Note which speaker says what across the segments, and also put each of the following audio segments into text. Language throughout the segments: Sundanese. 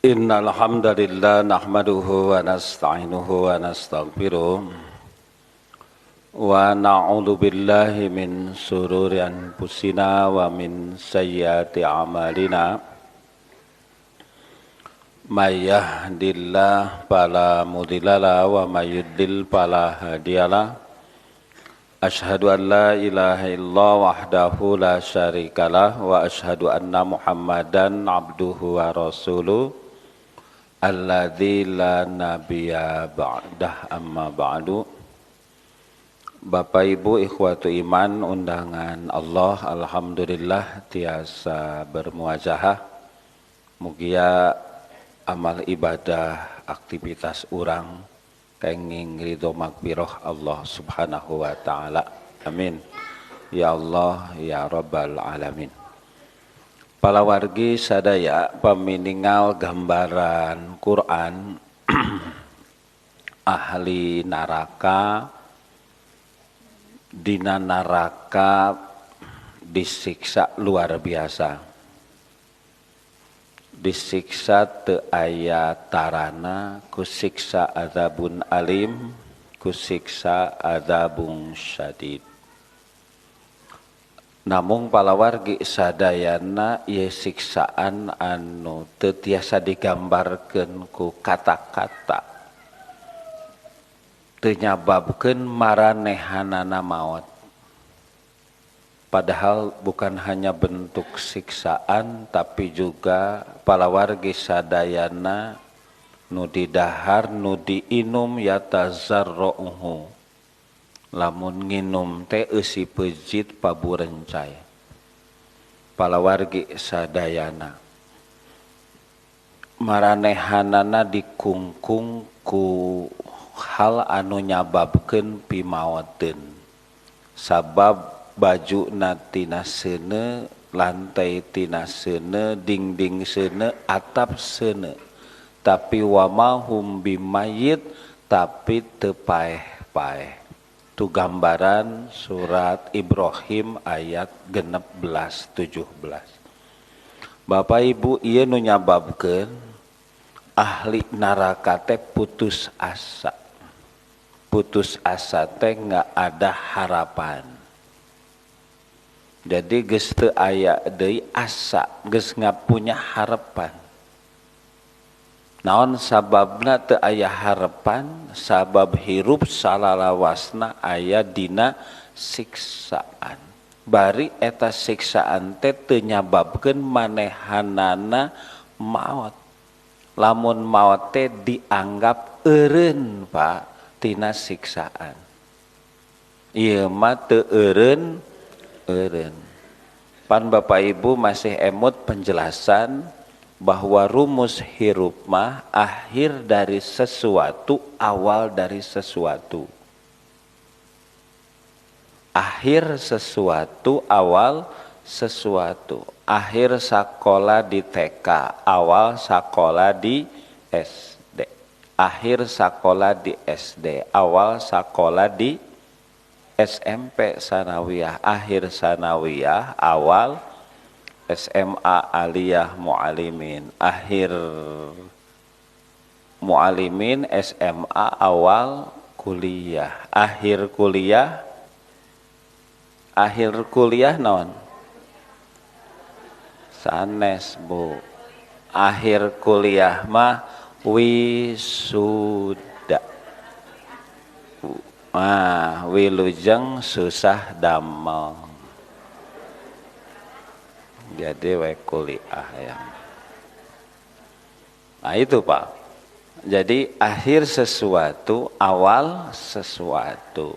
Speaker 1: Innal hamdalillah nahmaduhu wa nasta'inuhu wa nastaghfiruh wa na'udzu billahi min shururi anfusina wa min sayyiati a'malina. May yahdihillahu fala mudhillalah wa may yudlil fala hadiyalah. Asyhadu an la ilaha illallah wahdahu la syarikalah wa asyhadu anna Muhammadan abduhu wa rasuluh alladzi la nabiyya ba'dah, amma ba'du. Bapak Ibu ikhwatu iman undangan Allah, alhamdulillah tiasa bermuajahah. Mugia amal ibadah aktivitas urang kenging ridho magfirah Allah subhanahu wa ta'ala. Amin. Ya Allah ya Rabbal alamin. Palawargi sadaya paminingal gambaran Quran ahli neraka dina neraka disiksa luar biasa. Disiksa teu aya tarana, kusiksa azabun alim, kusiksa azabun syadid. Namung palawargi sadayana ieu siksaan anu teu tiasa digambarkeun ku kata-kata, teu nyababkeun maranehanana maot. Padahal bukan hanya bentuk siksaan, tapi juga palawargi sadayana nu didahar nu diinum yatazarruhu. Lamun nginum teh eusi pejit paburencai. Palawargi sadayana maranehanana dikungkung ku hal anu nyababkeun pimaoteun. Sabab baju tina seuneu, lantai tina seuneu, dinding seuneu, atap seuneu. Tapi wama hum bimayit, tapi teu paeh-paeh. Itu gambaran surat Ibrahim ayat 16 17. Bapak Ibu ieu nu nyababkeun ahli neraka teh putus asa. Putus asa teh nggak ada harapan. Jadi geus teu aya deui asa, geus nggak punya harapan. Naon sababna teu aya harapan? Sabab hirup salalawasna aya dina siksaan. Bari eta siksaan teh teu nyababkeun manehanana maot. Lamun maot teh dianggap eureun, Pak, tina siksaan. Ieu mah teu eureun eureun. Pan Bapak Ibu masih emut penjelasan bahwa rumus hirup mah akhir dari sesuatu, awal dari sesuatu. Akhir sesuatu, awal sesuatu. Akhir sekolah di TK, awal sekolah di SD. Akhir sekolah di SD, awal sekolah di SMP sanawiyah. Akhir sanawiyah, awal SMA aliyah mu'alimin. Akhir mu'alimin SMA, awal kuliah. Akhir kuliah, akhir kuliah naon? Sanes, Bu. Akhir kuliah mah wisuda. Ah, wilujeng susah damel. Jadi we kuliah ya. Nah itu Pak. Jadi akhir sesuatu, awal sesuatu.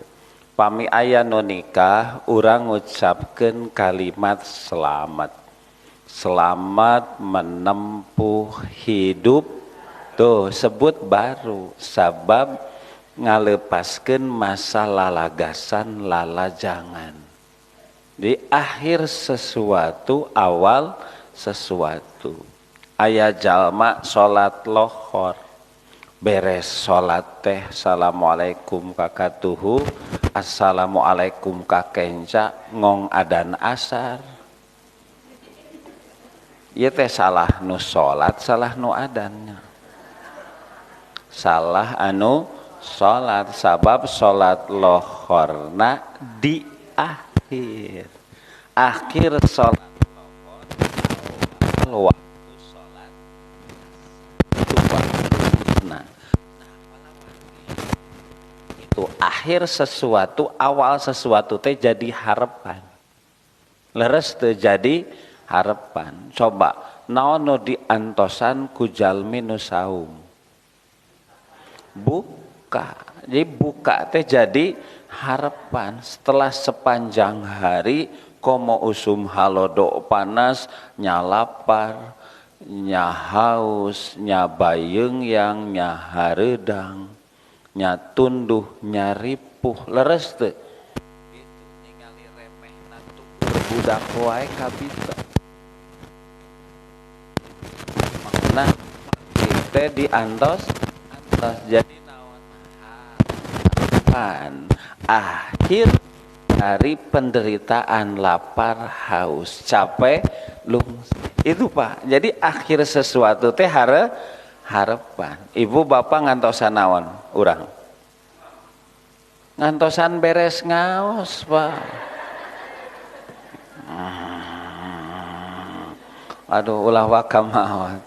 Speaker 1: Pami aya nu nikah, urang ngucapkeun kalimat selamat. Selamat menempuh hidup. Tuh sebut baru sabab ngalepaskeun masa lalagasan lalajangan. Di akhir sesuatu, awal sesuatu. Aya jalma salat lohor, beres salat teh assalamualaikum kakatuhu, assalamualaikum kakenca, ngong adan asar. Ieu teh salah nu salat, salah nu adannya. Salah anu salat sabab salat lohorna di akhir. Akhir salat lohor waktu salat itu waktuna. Itu akhir sesuatu, awal sesuatu teh jadi harapan. Leres teh jadi harapan. Coba naon nu diantosan ku jalmi nu saum? Buka. Jadi buka teh jadi harapan. Setelah sepanjang hari komo usum halodo panas, nyalapar, nyahaus, nyabayeng yang nyahareudang, nyatunduh, nyaripuh, leres teh. Itu ningali remehna tuh budak wae kabita. Makna teh diantos antos jadi naon harapan akhir dari penderitaan lapar, haus, capek, lungsir. Itu Pak. Jadi akhir sesuatu teh harapan. Ibu bapak ngantosan naon urang? Ngantosan beres ngaos, Pak. Aduh, ulah waka maot.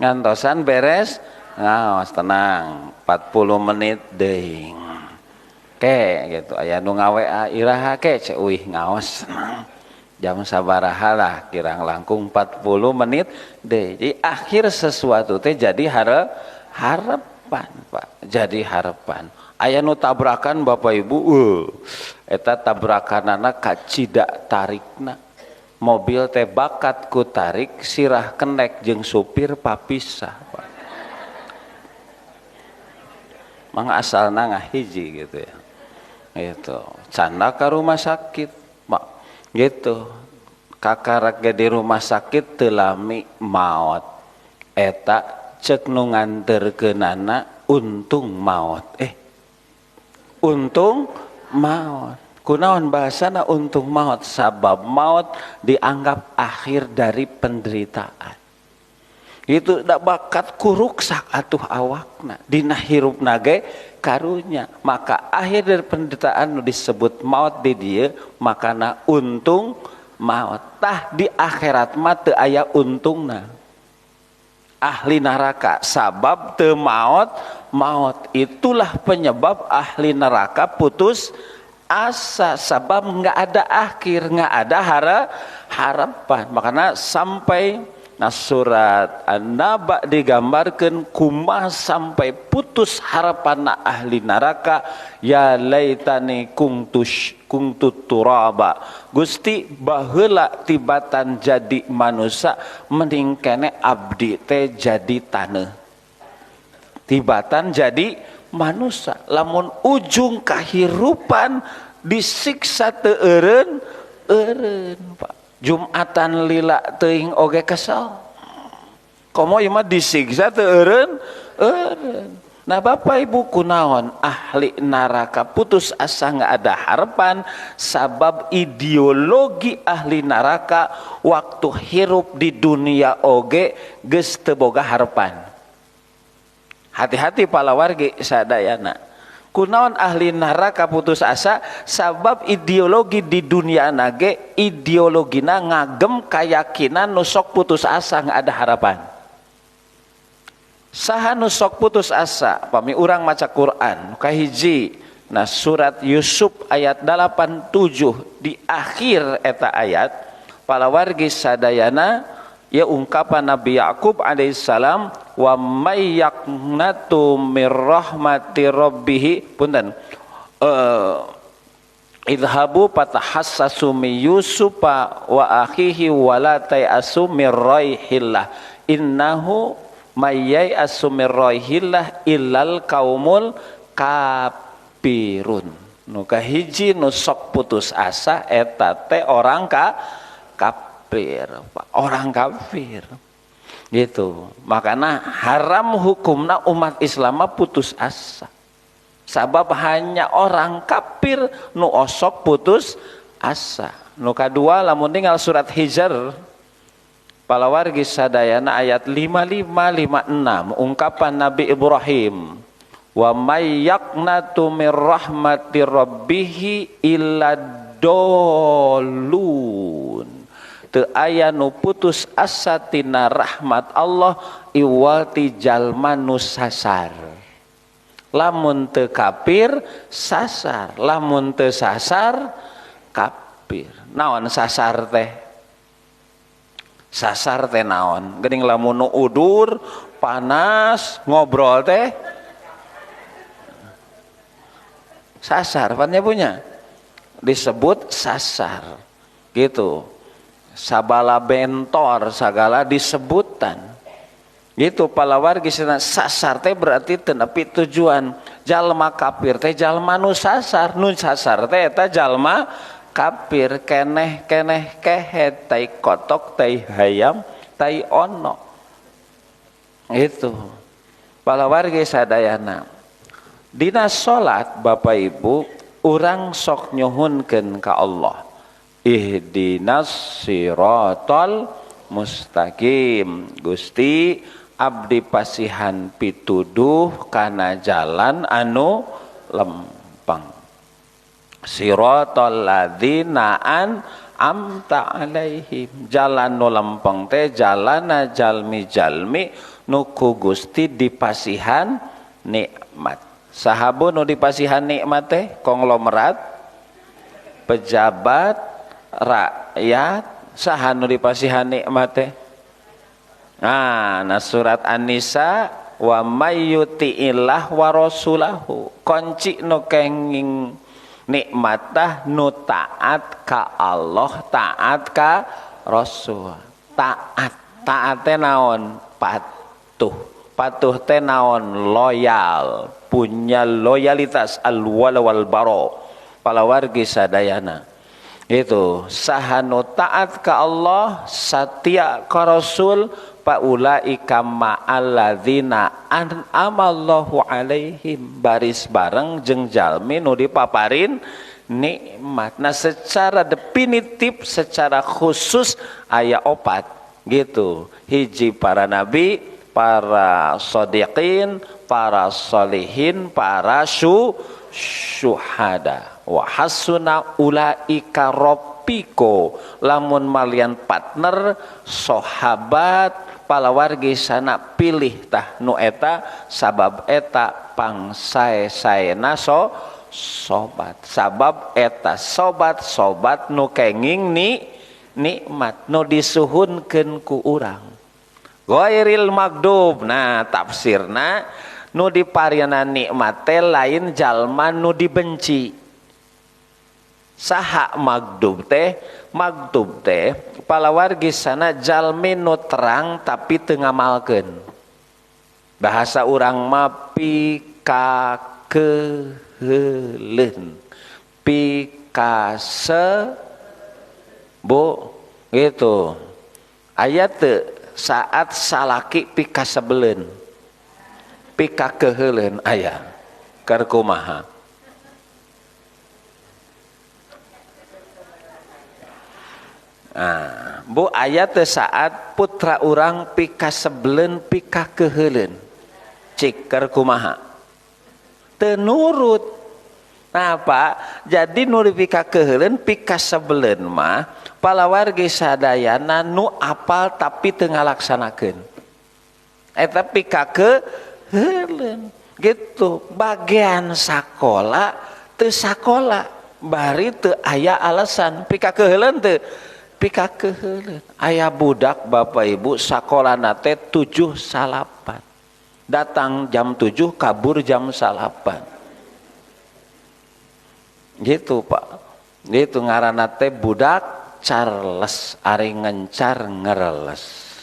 Speaker 1: Ngantosan beres ngaos, tenang, 40 menit deui. Ke gitu aya nu ngawa iraha ke cek uih ngaos jam sabaraha lah kirang langkung 40 menit deh. Jadi akhir sesuatu teh jadi harapan Pak, jadi harapan. Aya nu tabrakan Bapak Ibu, eta tabrakanana kacida tarikna. Mobil teh bakat ku tarik sirah kenek jeung supir papisah Pak. Mang asalna ngahiji gitu ya. Gitu. Canda ke rumah sakit, Pak. Gitu. Kakarak ge di rumah sakit teu lami maot. Eta cek nu nganterkeunana untung maot. Untung maot. Kunaon bahasana untung maot? Sabab maot dianggap akhir dari penderitaan. Itu dak bakat kuruksak atuh awakna dina hirupna ge karunya. Maka akhir dari penderitaan nu disebut maut di dieu makana untung maut. Tah di akhirat mah teu aya untungna. Ahli neraka sabab teu maot maut. Itulah penyebab ahli neraka putus asa sabab nggak ada akhir, nggak ada harapan. Makanya sampai nah surat An-Naba digambarkan kumaha sampai putus harapan ahli neraka, ya laitani kuntu turaba. Gusti baheula tibatan jadi manusia mending kene abdi teh jadi taneuh. Tibatan jadi manusia lamun ujung kahirupan disiksa teu eureun eureun Pak. Jumatan lila teuing oge kesel. Komo ieu mah disiksa teu eureun eureun. Nah Bapak Ibu kunaon ahli neraka putus asa nggak ada harapan sabab ideologi ahli neraka waktu hirup di dunia oge geus teu boga harapan. Hati-hati palawargi sadayana. Kunaon ahli neraka putus asa sabab ideologi di dunia nage ideologina ngagem keyakinan nu sok putus asa nggak ada harapan. Saha nu sok putus asa pami urang maca Quran kahiji nah surat Yusuf ayat 87 di akhir eta ayat palawargi sadayana ya ungkapan Nabi Yakub alaihissalam wa may yaqnatu mir rahmati rabbih punten idhabu fatahassasu min yusufa wa akhihi wa la tayasu mir raihillah innahu may yayasu mir raihillah illal kaumul kafirun. Nu kahiji nu sok putus asa eta teh orang kafir, orang kafir gitu. Makanya haram hukumna umat Islam putus asa sabab hanya orang kafir nu osok putus asa. Nu kadua lamun tinggal surat Hijr Palawargi sadayana ayat 55 56 ungkapan Nabi Ibrahim, wa may yaqnatu mir rahmati rabbih illa dolun. Teu aya nu putus asa tina rahmat Allah iwati jalma nu sasar. Lamun teu kafir sasar, lamun teu sasar kafir. Naon sasar teh? Sasar teh naon? Geuning lamun nu udur, panas, ngobrol teh sasar, pannya punya disebut sasar gitu. Sabala bentor sagala disebutan gitu. Palawargi sasar teh berarti teu nepi tujuan. Jalma kafir teh jalma nu sasar, nu sasar teh eta jalma kafir, keneh keneh kehet tai kotok tai hayam tai ono itu. Palawargi sadayana dina salat Bapak Ibu urang sok nyuhunkeun ka Allah, ihdinas siratal mustaqim. Gusti abdi pasihan pituduh kana jalan anu lempeng, siratal ladzina an'amta alaihim. Jalan nu lempeng teh jalana jalmi-jalmi nu ku Gusti dipasihan nikmat. Sahabu nu dipasihan nikmat teh konglomerat, pejabat, rakyat, saha nu dipasihan nikmat teh? Nah, surat An-Nisa wa may yuti'illah wa rasulahu. Kunci nu kenging nikmat tah nu taat ka Allah, taat ka Rasul. Taat, taat teh naon? Patuh. Patuh teh naon? Loyal, punya loyalitas al-wala wal bara. Palawargi sadayana. Itu saha nu taat ka Allah, satia ka Rasul, faulaika ma'alladzina an'amallahu alaihim, baris bareng jeung jalmi nu dipaparin nikmat. Nah, secara definitif, secara khusus aya opat gitu. Hiji para nabi, para shodiqin, para sholihin, para syuhada. Wa hasuna ulaika rafiqo. Lamun malian partner, sahabat, palawargi sana pilih tah nu eta, sabab eta pangsae-saena so sobat. Sabab eta sobat-sobat nu kenging ni nikmat nu disuhunkeun ku urang. Ghairil magdub. Nah, tafsirna nu dipariana nikmat teh lain jalma nu dibenci. Saha magdub teh? Magdub teh palawargi sana jalmi nu terang tapi teu ngamalkeun. Bahasa urang mah pikakeheuleun, pikase bu gitu. Aya teu saat salaki pikasebeleun, pikakeheuleun aya keur kumaha? Nah, bu aya teu saat putra urang pikasebeleun pikakeheuleun, cik keur kumaha? Teu nurut. Nah, Pak, jadi nu dipikakeheuleun pikasebeleun mah palawargi sadayana nu apal tapi teu ngalaksanakeun. Eta pikakeheuleun gitu. Bagian sakola teu sakola, bari teu aya alasan pikakeheuleun teu pikakeheuleun. Aya budak Bapak Ibu sakolana teh 7.09. Datang jam 7, kabur jam 9. Gitu Pak. Gitu ngaranna teh budak Charles, ari ngencar ngereles.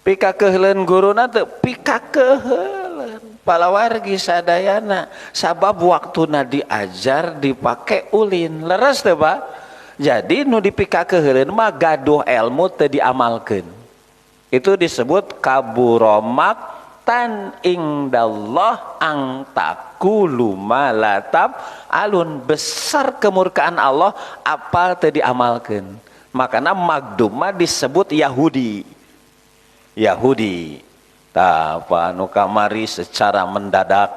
Speaker 1: Pikakeheuleun guruna teh pikakeheuleun. Palawargi sadayana sabab waktuna diajar dipake ulin. Leres teh Pak? Jadi nu dipikakeheuleun mah gaduh ilmu teu diamalkeun. Itu disebut kaburomak tan indallah ang taqulu ma la taf'alun. Besar kemurkaan Allah apal teu diamalkeun. Makana magdub mah disebut Yahudi. Yahudi. Tah anu kamari secara mendadak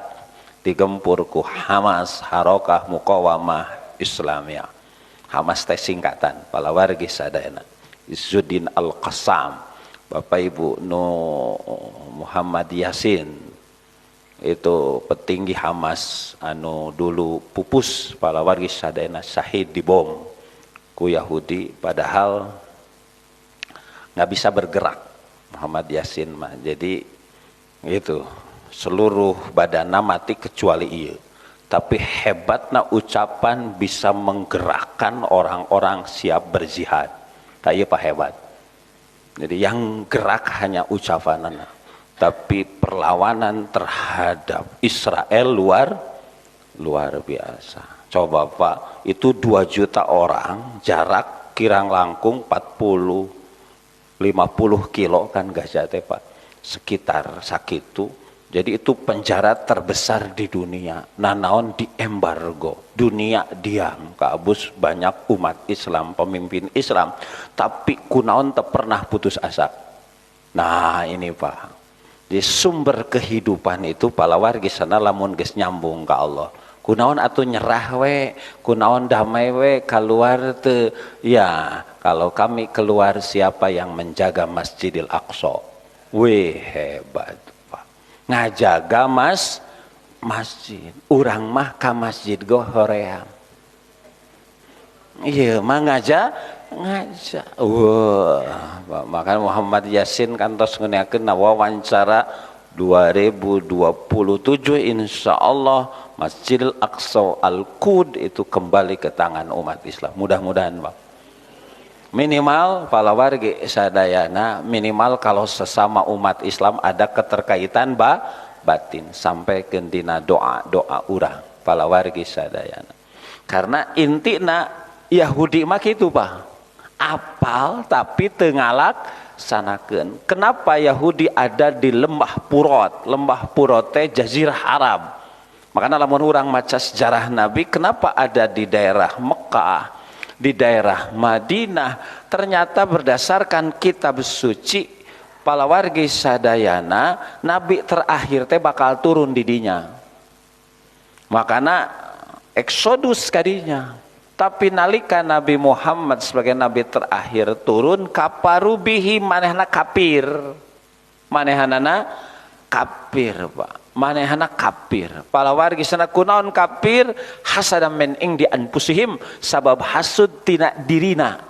Speaker 1: digempur ku Hamas, Harokah Muqawamah Islamiyah. Hamas teh singkatan palawargi sadayana. Izzuddin Al-Qassam, Bapak Ibu nu Muhammad Yasin itu petinggi Hamas anu dulu pupus palawargi sadayana syahid dibom ku Yahudi, padahal nggak bisa bergerak Muhammad Yasin mah. Jadi itu seluruh badanna mati kecuali ieu. Tapi hebatna ucapan bisa menggerakkan orang-orang siap berjihad. Tak ieu Pak hebat. Jadi yang gerak hanya ucapanana, tapi perlawanan terhadap Israel luar biasa. Coba Pak, itu 2 juta orang, jarak kirang langkung 40-50 kilo kan Gaza teh Pak, sekitar sakitu. Jadi itu penjara terbesar di dunia. Nanaon di embargo, dunia diam, kabus banyak umat Islam, pemimpin Islam, tapi kunaon teu pernah putus asa. Nah ini Pak, di sumber kehidupan itu palawargi sana lamun geus nyambung ka Allah. Kunaon atuh nyerah we, kunaon damai we, keluar teu. Ya, kalau kami keluar siapa yang menjaga Masjidil Aqsa? Weh hebat Pak. Ngajaga masjid. Urang mah ka masjid go hoream. Iya mah ngaja. Wah, maka Muhammad Yasin kantos ngeuneukeun wawancara 2027 insyaallah Masjidil Aqsa Al-Qud itu kembali ke tangan umat Islam. Mudah-mudahan Pak. Minimal palawargi sadayana, minimal kalau sesama umat Islam ada keterkaitan batin sampai ke dina doa-doa urang palawargi sadayana. Karena intina Yahudi mah kitu Pak. Apal tapi teu ngalaksanakeun. Kenapa Yahudi ada di Lembah Purot? Lembah Purot teh Jazirah Arab. Makanya lamun urang maca sejarah Nabi, kenapa ada di daerah Mekah, di daerah Madinah? Ternyata berdasarkan kitab suci palawargi sadayana, Nabi terakhir teh bakal turun di dinya. Makanya eksodus kadinya. Tapi nalika Nabi Muhammad sebagai nabi terakhir turun, kaparubihi manehna kafir. Manehanana kafir, Pak. Manehana kafir. Palawargi sana kunaon kafir, hasada men ing di anfusihim, sabab hasud tina dirina.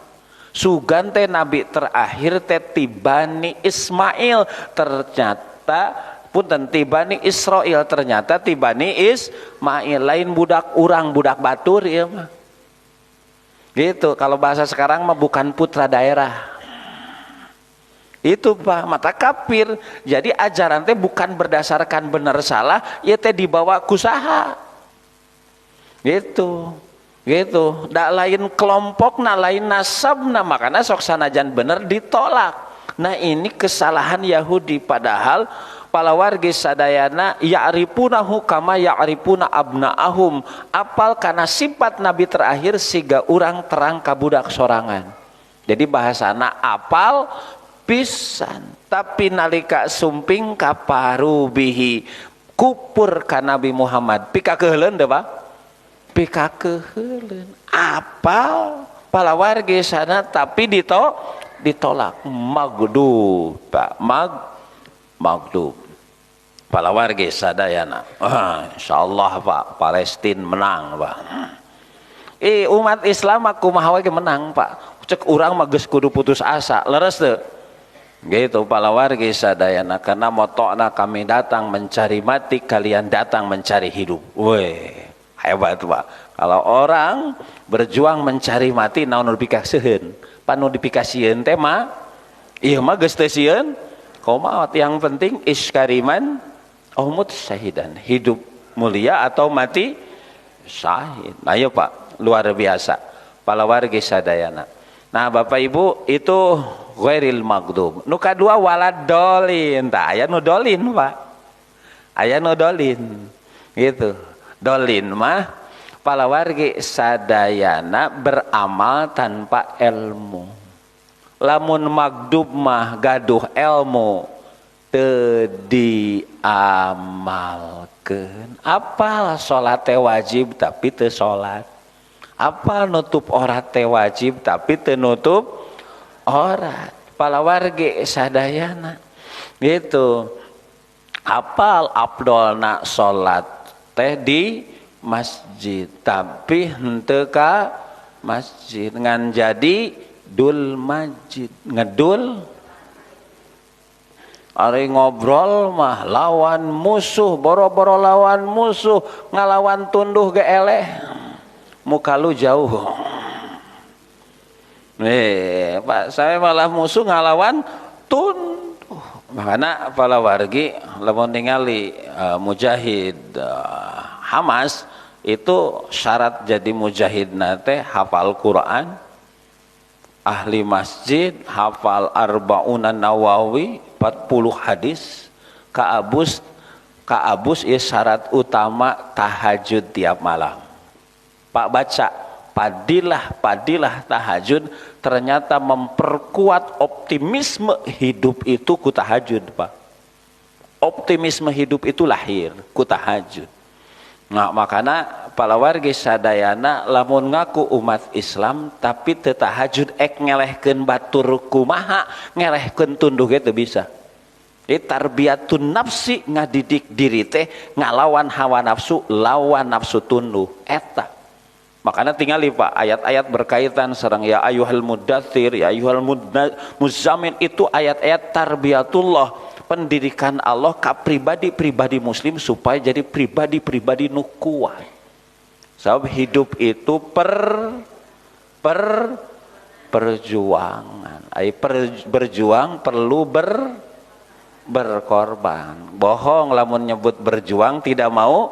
Speaker 1: Sugan teh nabi terakhir teh tibani Ismail, ternyata punten tibani Israel, ternyata tibani Ismail, lain budak urang, budak batur ieu mah. Gitu, kalau bahasa sekarang mah bukan putra daerah. Itu Pak, mata kafir. Jadi ajaran teh bukan berdasarkan benar salah, ya teh dibawa kusaha. Gitu. Gitu, dak lain kelompok, nah lain nasabna, makanya sok sanajan bener ditolak. Nah ini kesalahan Yahudi, padahal palawargi sadayana ya'rifunahu kama ya'rifuna abna'ahum, apal karena sifat nabi terakhir siga urang terang ka budak sorangan. Jadi bahasana apal pisan, tapi nalika sumping kaparubihi kupur ka Nabi Muhammad. Pikakeuheuleun teu Pak? Pikakeuheuleun. Apal palawargi sana tapi ditolak. Magdub, Pak. Magdub. Palawargi sadayana. Insyaallah Pak, Palestina menang Pak. Umat Islam kumaha we menang Pak. Cek urang mah geus kudu putus asa, leres teu? Gitu palawargi sadayana, karena motokna kami datang mencari mati, kalian datang mencari hidup. Weh, hebat Pak. Kalau orang berjuang mencari mati naon nu dipikasieun? Pan nu dipikasieun teh mah ieu mah geus teu sieun kumaha, yang penting iskariman umut syahidan, hidup mulia atau mati syahid. Nah, ayo Pak, luar biasa palawargi sadayana. Nah Bapak Ibu, itu ghairil maghdub. Nu kadua walad dolin. Tah aya nu dolin Pak. Aya nu dolin. Gitu. Dolin mah palawargi sadayana beramal tanpa ilmu. Lamun magdub mah gaduh ilmu teu diamalkeun. Apal salat teh wajib tapi teu salat. Apal nutup aurat teh wajib tapi teu nutup aurat. Palawargi sadayana gitu. Apal abdolna salat teh di masjid tapi henteu ka masjid ngan jadi dul masjid ngedul. Ari ngobrol mah lawan musuh, boro-boro lawan musuh, ngalawan tunduh ge eleh. Muka lu jauh. Nih, Pak, saya malah musuh ngalawan tunduh. Makanya palawargi lamun ningali mujahid Hamas itu syarat jadi mujahid nate hafal Quran, ahli masjid, hafal Arba'unan Nawawi, 40 hadis, kaabus ya syarat utama tahajud tiap malam. Pak baca padilah tahajud ternyata memperkuat optimisme hidup itu ku tahajud, Pak. Optimisme hidup itu lahir ku tahajud. Nah, makana palawargi sadayana lamun ngaku umat Islam tapi teu tahajud ek ngelehkeun batur kumaha, ngelehkeun tunduh ge teu bisa. Jadi tarbiyatun nafsi ngadidik diri teh ngalawan hawa nafsu, lawan nafsu tunduh eta. Makanya tinggali Pak ayat-ayat berkaitan sareng ya ayyuhal muddatsir, ya ayyuhal muzammil itu ayat-ayat tarbiyatullah, pendidikan Allah ka pribadi-pribadi muslim supaya jadi pribadi-pribadi nu kuat. Sebab hidup itu perjuangan. Ai berjuang perlu berkorban. Bohong lamun nyebut berjuang tidak mau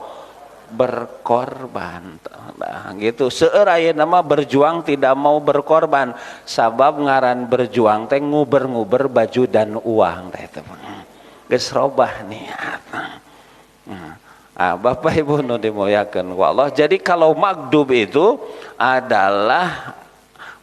Speaker 1: berkorban. Nah, gitu. Seueur ayeuna mah berjuang tidak mau berkorban. Sabab ngaran berjuang teh nguber-nguber baju dan uang teh teh. Geus robah niat. Nah, Bapak Ibu nu dimuliakeun ku Allah. Jadi kalau magdub itu adalah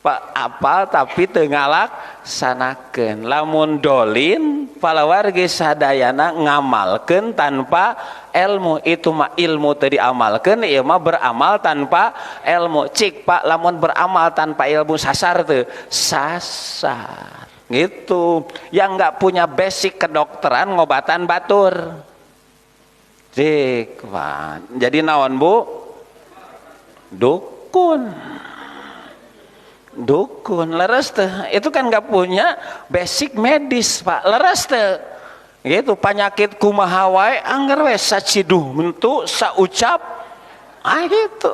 Speaker 1: Pak apal tapi teu ngalaksanakeun. Lamun dolin palawargi sadayana ngamalkeun tanpa ilmu, itu mah ilmu teu diamalkeun, ieu mah beramal tanpa ilmu. Cik Pak lamun beramal tanpa ilmu sasar teu? Sasar. Gitu. Yang enggak punya basic kedokteran ngobatan batur. Cik Pak. Jadi naon Bu? Dukun. Dukun leres teh itu kan nggak punya basic medis Pak, leres teh gitu. Penyakit kumaha wae angger we saciduh mentu saucap ah gitu.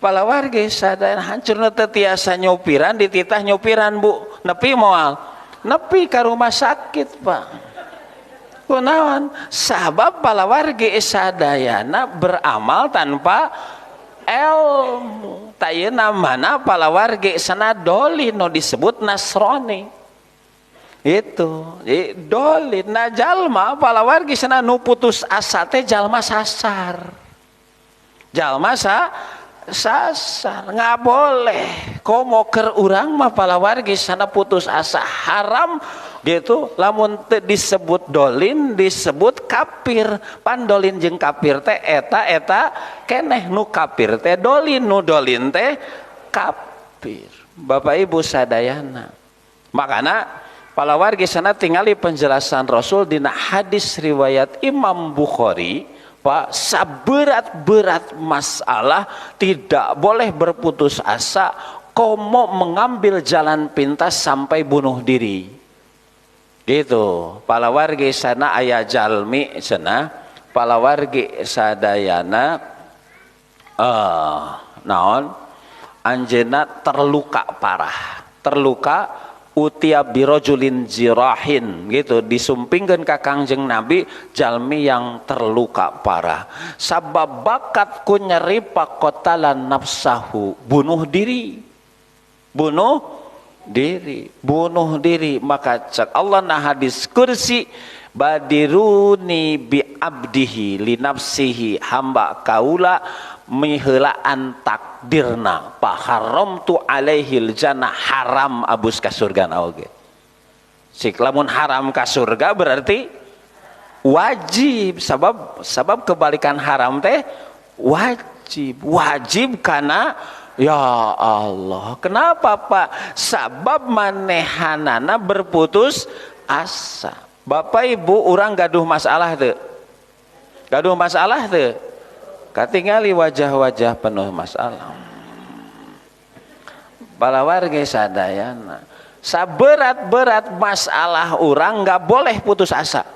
Speaker 1: Palawargi sadayana hancurna teu tiasa nyopiran, dititah nyopiran Bu, nepi moal nepi ka rumah sakit Pak. Kunaon? Sabab palawargi sadayana beramal tanpa ilmu. Tayeuna mana palawargi sana dolin no disebut Nasrani. Itu. Jadi dolin na jalma palawargi sana nu putus asa teh jalma sasar. Jalma sasar nggak boleh. Komo keur urang mah palawargi sana putus asa haram gitu. Lamun teu disebut dolin disebut kafir. Pandolin jeung kafir teh eta keneh, nu kafir teh dolin, nu dolin teh kafir. Bapak Ibu sadayana. Makana palawargi sana tingali penjelasan Rasul dina hadis riwayat Imam Bukhari, Pak, seberat-berat masalah tidak boleh berputus asa, komo mengambil jalan pintas sampai bunuh diri. Gitu. Palawargi sana aya jalmi sana, palawargi sadayana naon anjeunna terluka parah, terluka utia birojulin jirahin gitu, disumpingkeun ka Kangjeng Nabi jalmi yang terluka parah. Sabab bakat ku nyeri pakotalan nafsahu, bunuh diri. Bunuh diri, bunuh diri. Maka cek Allah na hadis kursi, badiruni bi abdihi li nafsihi, hamba kaula miheulaan takdirna fa haramtu alaihil jannah, haram abus ka surga oge. Sik lamun haram ka surga berarti wajib, sabab kebalikan haram teh wajib, wajib karena ya Allah. Kenapa Pak? Sabab manehanana berputus asa. Bapak Ibu urang gaduh masalah teu? Gaduh masalah teu? Katingali wajah-wajah penuh masalah. Palawargi sadayana. Saberat-berat masalah urang nggak boleh putus asa.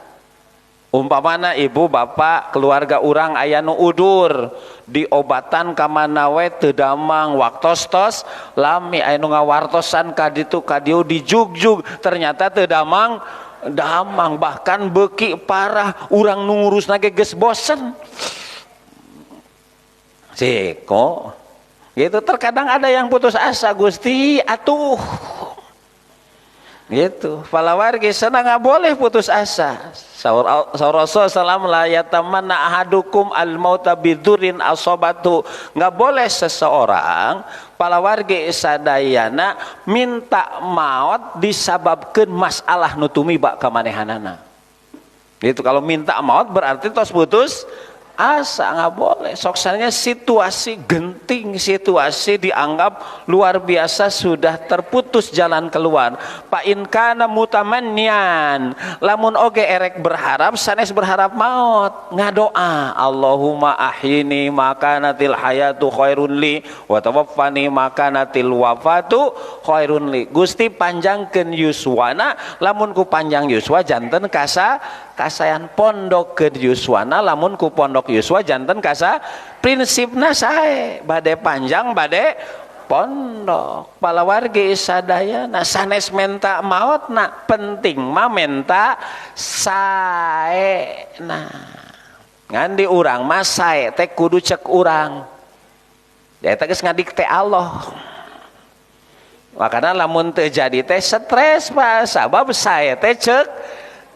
Speaker 1: Umpamana ibu bapak keluarga urang aya nu udur diobatan ka mana we teu damang, waktos tos lami aya nu ngawartosan ka ditu ka dieu dijugjug ternyata teu damang damang, bahkan beuki parah, urang nu ngurusna ge geus bosen. Siko gitu, terkadang ada yang putus asa, Gusti atuh gitu. Palawargi sana nggak boleh putus asa. Saur Rasul salam la yatamanna ahadukum al mauta bidurin asobatu, nggak boleh seseorang palawargi sadayana minta maut disababkeun masalah nu tumiba ka manehanana. Gitu, kalau minta maut berarti tos putus asa, nggak boleh. Soksanya situasi genting, situasi dianggap luar biasa sudah terputus jalan keluar. Pak inkana mutamannian, lamun oge erek berharap sanes berharap maut, ngadoa Allahumma ahyini makanatil hayatu khairun li wa tawaffani makanatil wafatu khairun li. Gusti panjangkeun yuswana, lamun ku panjang yuswa janten kasa kasayan, pondokkeun yuswana lamun ku pondok yuswa janten kasa, prinsipna sae bade panjang bade pondok. Palawargi sadayana sanes menta maot na, penting mah menta sae. Nah ngan di urang mah sae teh kudu cek urang, eta geus ngadikte Allah. Makana lamun teu jadi teh stres Pak, sabab sae teh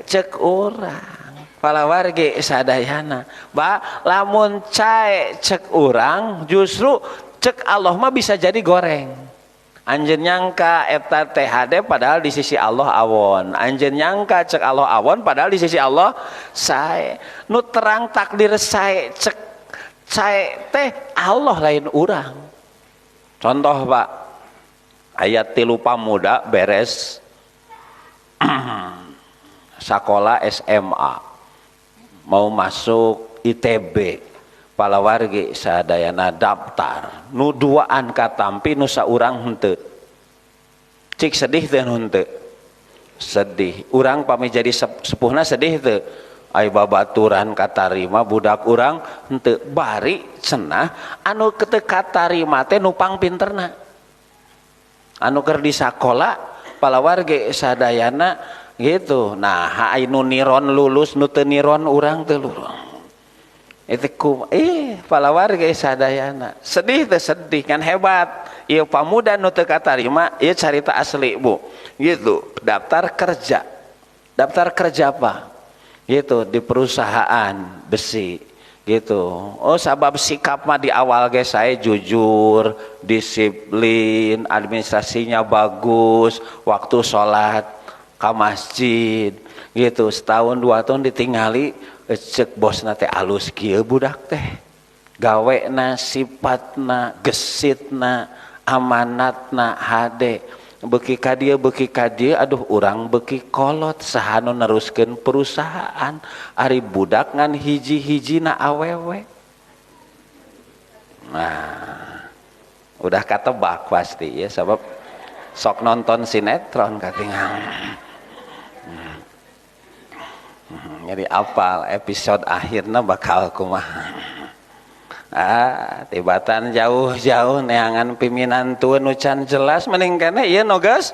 Speaker 1: cek urang. Palawargi sadayana ba lamun cae cek urang justru cek Allah mah bisa jadi goreng. Anjeun nyangka eta THD padahal di sisi Allah awon. Anjeun nyangka cek Allah awon padahal di sisi Allah sae. Nu terang takdir sae cek sae teh Allah lain urang. Contoh Pak, ayat 3 pamuda beres sekolah SMA mau masuk ITB, palawargi sadayana daftar nu duaan katampi nu saurang henteu. Cik sedih teu henteu? Sedih. Urang pami jadi sepuhna sedih teu? Ai babaturan katarima budak urang henteu, bari cenah anu teu katarima teh nu pangpinterna. Anu keur di sakola palawargi sadayana gitu. Nah, ai nu niron lulus nu teu niron urang teu lulus. Itu ku palawargi sadayana. Sedih teh sedih kan hebat. Ieu pamuda nu teu katarima, ieu carita asli Bu. Gitu, daftar kerja. Daftar kerja apa? Gitu, di perusahaan besi gitu. Oh, sabab sikap mah di awal ge saya jujur, disiplin, administrasinya bagus, waktu sholat ke masjid gitu. Setahun 2 tahun ditingali cek bosna teh alus kieu budak teh, gawena sifatna gesitna amanatna hade, beuki ka dieu aduh urang beuki kolot saha nu neruskeun perusahaan, ari budak ngan hiji-hijina awewe. Nah, udah katebak pasti ya, sabab sok nonton sinetron katingal. Jadi apal episode akhirnya bakal kumaha. Ah, tibatan jauh-jauh neangan piminantueun nu can jelas mending keneh ieu nu geus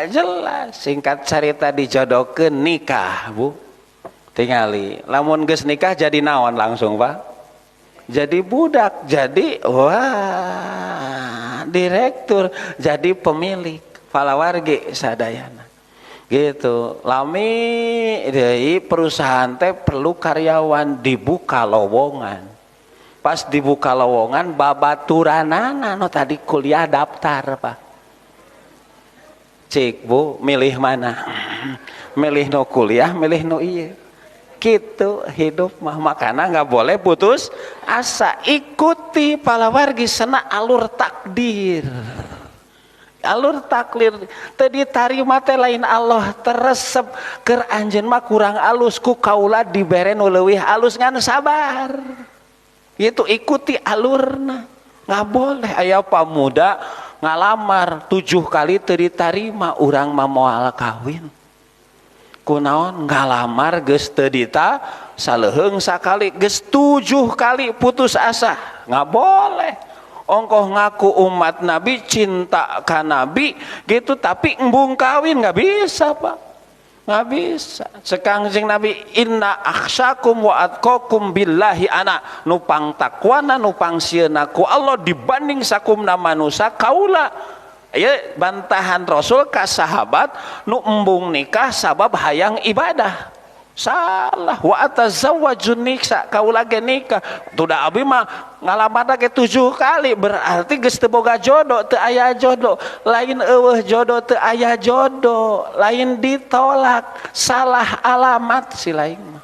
Speaker 1: jelas. Singkat carita dijodohkeun nikah, Bu. Tingali, lamun geus nikah jadi naon langsung, Pak? Jadi budak, jadi wah, direktur, jadi pemilik palawargi sadayana. Gitu, lami deui perusahaan teh perlu karyawan, dibuka lowongan. Pas dibuka lowongan babaturanana nu tadi kuliah daftar Pak. Cik Bu, milih mana? Milih nu kuliah, milih nu ieu. Gitu hidup mah, makana nggak boleh putus asa. Ikuti palawargi sena alur takdir. Alur takdir teu ditarima teh lain Allah teresep keur anjeun mah kurang alus ku kaula dibere nu leuwih alus ngan sabar. Itu ikuti alurna. Nggak boleh aya pamuda ngalamar 7 kali teu ditarima urang mah moal kawin. Kunaon ngalamar geus teu dita saleuheung sakali geus 7 kali putus asa. Nggak boleh. Ongkoh ngaku umat Nabi, cinta ka Nabi gitu, tapi embung kawin nggak bisa Pak, nggak bisa. Sekangjeng Nabi inna akhsyakum wa atqakum billahi ana, nupang takwana nupang sieuna ku Allah dibanding sakumna manusa kaula. Ya bantahan Rasul ka sahabat nu embung nikah sabab hayang ibadah. Salah. Wa atazawwajun nisa, kaula ge nikah. Tuh da abi mah ngalamarna ge 7 kali, berarti geus teu boga jodoh, teu aya jodoh. Lain eueuh jodoh, teu aya jodoh, lain ditolak, salah alamat si lain mah.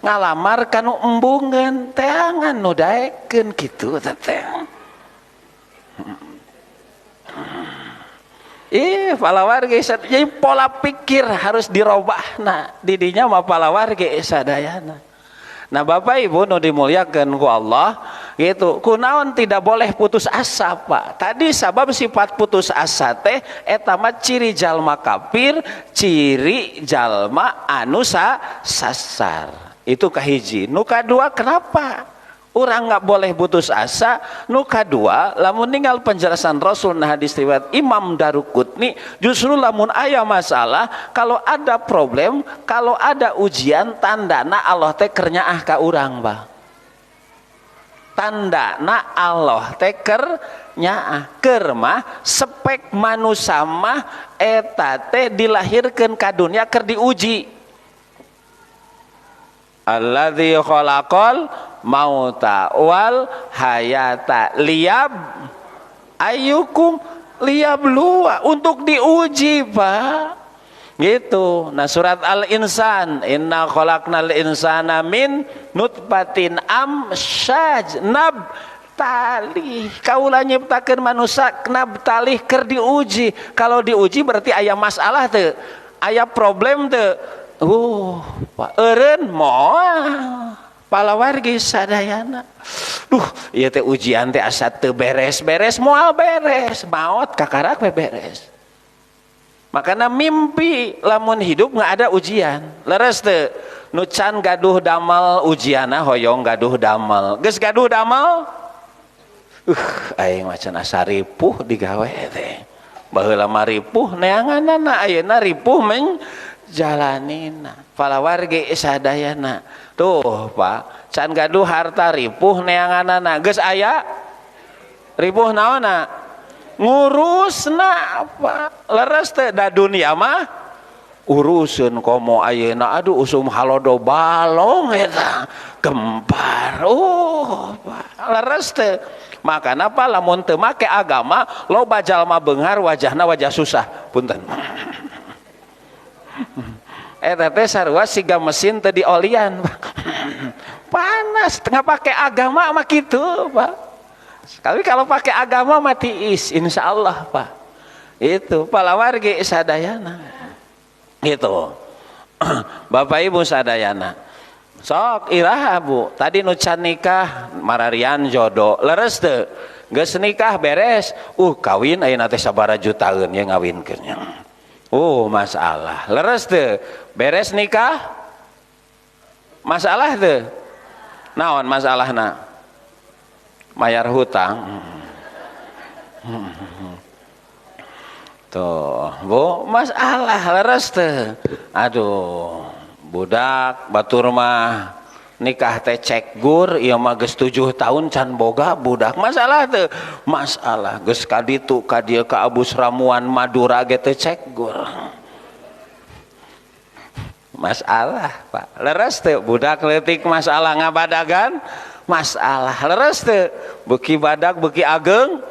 Speaker 1: Ngalamar kanu embungeun, teangan nu daekeun kitu teh. Ih, palawargi jadi pola pikir harus dirobah. Nah, didinya mah palawargi sadayana. Nah, Bapak Ibu nu dimuliakeun ku Allah, gitu. Kunaon tidak boleh putus asa, Pak. Tadi sabab sifat putus asa teh eta mah ciri jalma kafir, ciri jalma anu sasar. Itu kahiji. Nu kadua kenapa? Orang nggak boleh putus asa. Nu kadua, lamun ninggal penjelasan Rasul nah hadis riwayat Imam Daruqutni, justru lamun aya masalah, kalau ada problem, kalau ada ujian, tandana Allah teh keur nyaah ka urang, Bah. Tandana Allah teh keur nyaah. Keur mah spek manusa mah eta teh dilahirkeun ka dunia keur diuji. Alladzi khalaqal mauta wal hayata liyab ayyukum liyabluwa, untuk diuji, Pak. Gitu. Nah, surat Al-Insan, inna khalaqnal insana min nutfatin amsyaj nabtalih. Kaula nyiptakeun manusia nabtalih keur diuji. Kalau diuji berarti aya masalah teu, aya problem teu. Pak eureun moal. Palawargi sadayana. Duh, ieu teh ujian teh asa teu beres-beres, moal beres, maot kakarak we beres. Makana mimpi lamun hidup nggak ada ujian. Leres teu? Nu can gaduh damal ujianna hoyong gaduh damal. Geus gaduh damal? Aing mah can asa ripuh digawe teh. Baheula mah ripuh neanganana, ayeuna ripuh menjalanina. Palawargi sadayana. Tuh Pak, can gaduh harta ripuh neanganana, geus aya ripuh naonna? Ngurusna Pak. Leres teh da dunia mah uruseun komo ayeuna, aduh usum halodo balong eta gempar. Pak, leres teh. Makana Pak lamun teu make agama loba jalma beunghar wajahna wajah susah. Punten. Eta teh sarua siga mesin teu diolian, Pak. Panas, tengah pakai agama mah kitu, Pak. Tapi kalau pakai agama mah tiis, insyaallah, Pak. Itu palawargi sadayana. Gitu. Bapak Ibu sadayana. Sok iraha Bu, tadi nu can nikah mararian jodoh, leres teu? Geus nikah beres, kawin ayeuna teh sabaraha jutaeun ye ngawinkeun. Masalah. Leres teu? Beres nikah? Masalah teu? Naon masalahna? Mayar hutang. Tuh, Bu, masalah leres teu? Aduh, budak batur mah nikah teh cek gur, ieu mah geus 7 tahun can boga budak. Masalah teu? Masalah. Geus ka ditu ka dieu ka Abus Ramuan Madura ge teu cek gur. Masalah, Pak. Leres teu? Budak leutik masalah ngabadagan, Masalah leres teu beuki badag beuki ageng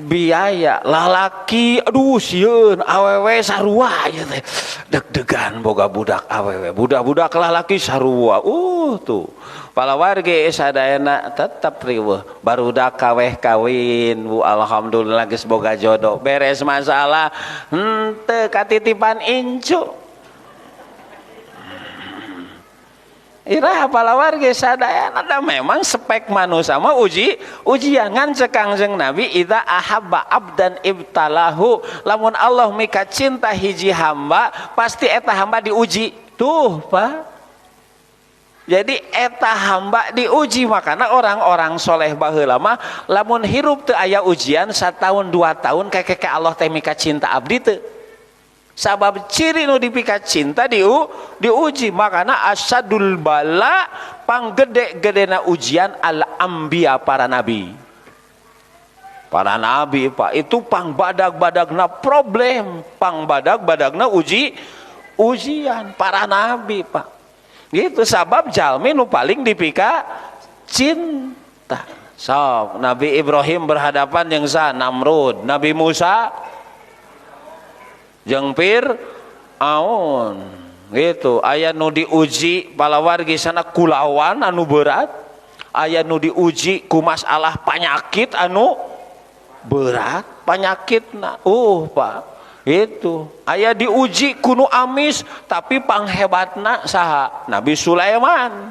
Speaker 1: biaya lalaki aduh sieun awewe sarua ieu teh deg-degan boga budak awewe budak-budak lalaki sarua tuh palawargi sadayana tetep riweuh barudak kaweh kawin bu alhamdulillah geus boga jodoh beres masalah henteu katitipan incu. Iraha palawargi sadayana da memang spek manusia mah ujian ngan cek Kangjeng Nabi idza ahabba abdan ibtalahu lamun Allah mika cinta hiji hamba pasti eta hamba diuji tuh Pak. Jadi eta hamba diuji makana orang-orang soleh baheula mah lamun hirup teu aya ujian 1 tahun 2 tahun keke Allah teh mika cinta abdi teu. Sabab ciri nu dipika cinta diuji makana asadul bala panggede-gedena ujian al anbiya para nabi. Para nabi Pak itu pang badag-badagna problem, pang badag-badagna ujian para nabi Pak. Gitu sabab jalmi nu paling dipika cinta. Sob Nabi Ibrahim berhadapan jeung sa Namrud, Nabi Musa jeung Fir'aun gitu aya nu diuji palawargi sana kulawan anu berat aya nu diuji ku masalah penyakit anu berat penyakitna Pak itu aya diuji ku nu amis tapi panghebatna saha Nabi Sulaiman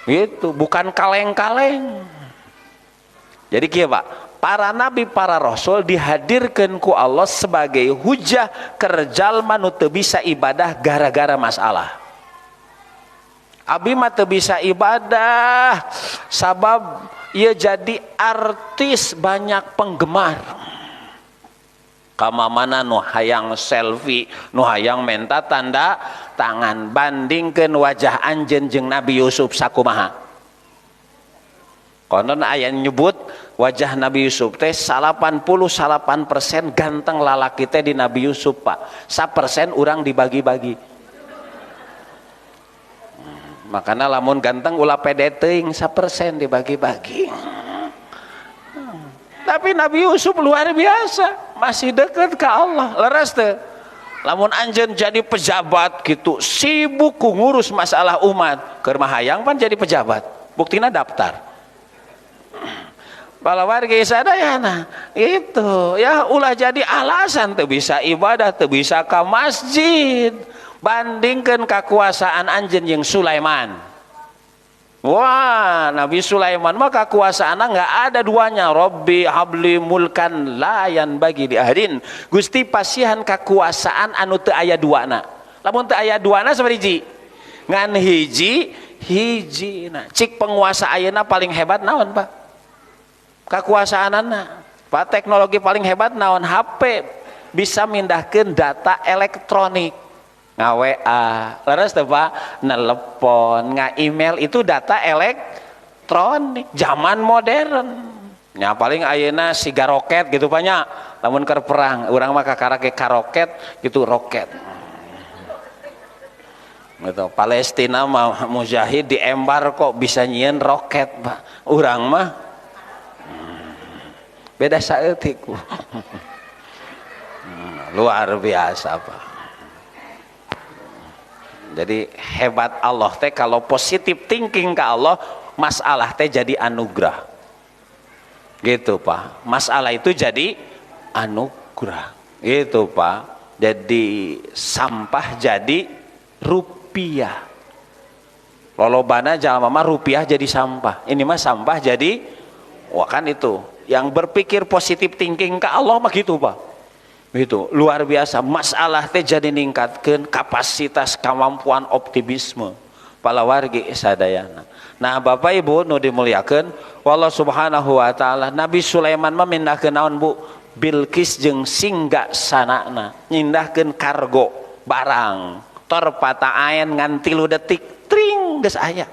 Speaker 1: gitu bukan kaleng-kaleng. Jadi kieu Pak, para nabi para rasul dihadirkan ku Allah sebagai hujah keur jalma nu teu bisa ibadah gara-gara masalah. Abi mah teu bisa ibadah sabab ia jadi artis banyak penggemar. Kamamana nu hayang selfie, nu hayang menta tanda tangan bandingkeun wajah anjeun jeung Nabi Yusuf sakumaha. Konon aya nyebut wajah Nabi Yusuf teh 88% ganteng lalaki teh di Nabi Yusuf Pak. 1% urang dibagi-bagi. Makanya lamun ganteng ulah pede teuing 1% dibagi-bagi. Tapi Nabi Yusuf luar biasa, masih dekat ke Allah. Leres teu? Lamun anjeun jadi pejabat gitu, sibuk ku ngurus masalah umat, keur mah hayang pan jadi pejabat. Buktina daftar. Palawargi sadayana itu ya ulah jadi alasan teu bisa ibadah, teu bisa ka masjid. Bandingkeun kekuasaan anjeun jeung Sulaiman. Wah, Nabi Sulaiman mah kekuasaanna nggak ada duanya. Rabbi habli mulkan la yanbaghi li ahadin. Gusti pasihan kekuasaan anu teu aya duana. Lamun teu aya duana sabaraha? Ngan hiji hiji. Nah, cik penguasa ayeuna paling hebat naon, Pak? Kekuasaanana. Pak, teknologi paling hebat naon? HP bisa mindahkeun data elektronik. Nga-WA, leres teu Pak? Nelepon, nga-email itu data elektronik, zaman modern. Ya paling ayeuna siga roket gitu Pak nya. Lamun keur perang, urang mah kakara ge karoket gitu roket. Gitu. Palestina mah mujahid diembar kok bisa nyieun roket Pak. Urang mah beda saeutik. Luar biasa Pak. Jadi hebat Allah teh kalau positif thinking ke Allah, masalah teh jadi anugerah. Gitu Pak. Masalah itu jadi anugerah. Gitu Pak. Jadi sampah jadi rupiah. Lolobana jalma mah rupiah jadi sampah. Ini mah sampah jadi, wah kan itu. Yang berpikir positif thinking ke Allah mah gitu Pak. Itu luar biasa. Masalah teh jadi ningkatkeun kapasitas kemampuan optimisme palawargi sadayana. Nah Bapak Ibu nu dimuliakeun wallahu subhanahu wa taala, Nabi Sulaiman mah mindahkeun naon Bu? Bilqis jeung singga sanana, nyindahkeun kargo barang. Tor pataaen ngan 3 detik tring geus aya.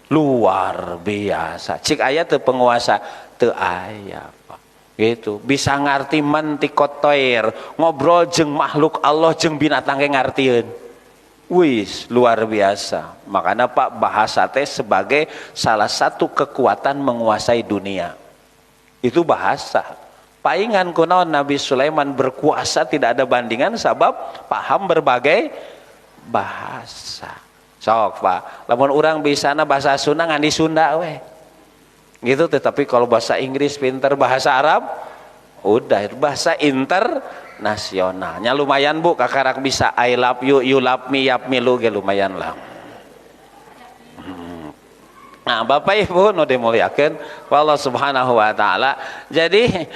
Speaker 1: Luar biasa. Cik aya teu penguasa? Teu aya Pak. Gitu, bisa ngarti mantiqot toir, ngobrol jeung makhluk Allah jeung binatang ge ngartieun. Wis luar biasa. Makanya Pak, bahasa teh sebagai salah satu kekuatan menguasai dunia. Itu bahasa. Paingan kunaon Nabi Sulaiman berkuasa tidak ada bandingan sabab paham berbagai bahasa. Sok Pak, lamun urang bisana bahasa Sunda ngan di Sunda weh. Gitu, tetapi kalau bahasa Inggris pinter, bahasa Arab udah bahasa internasionalnya lumayan Bu, kakarak bisa I love you, you love me, yap me lu ge lumayan lah. Nah, Bapak Ibu nu dimuliakeun Allah Subhanahu wa taala. Jadi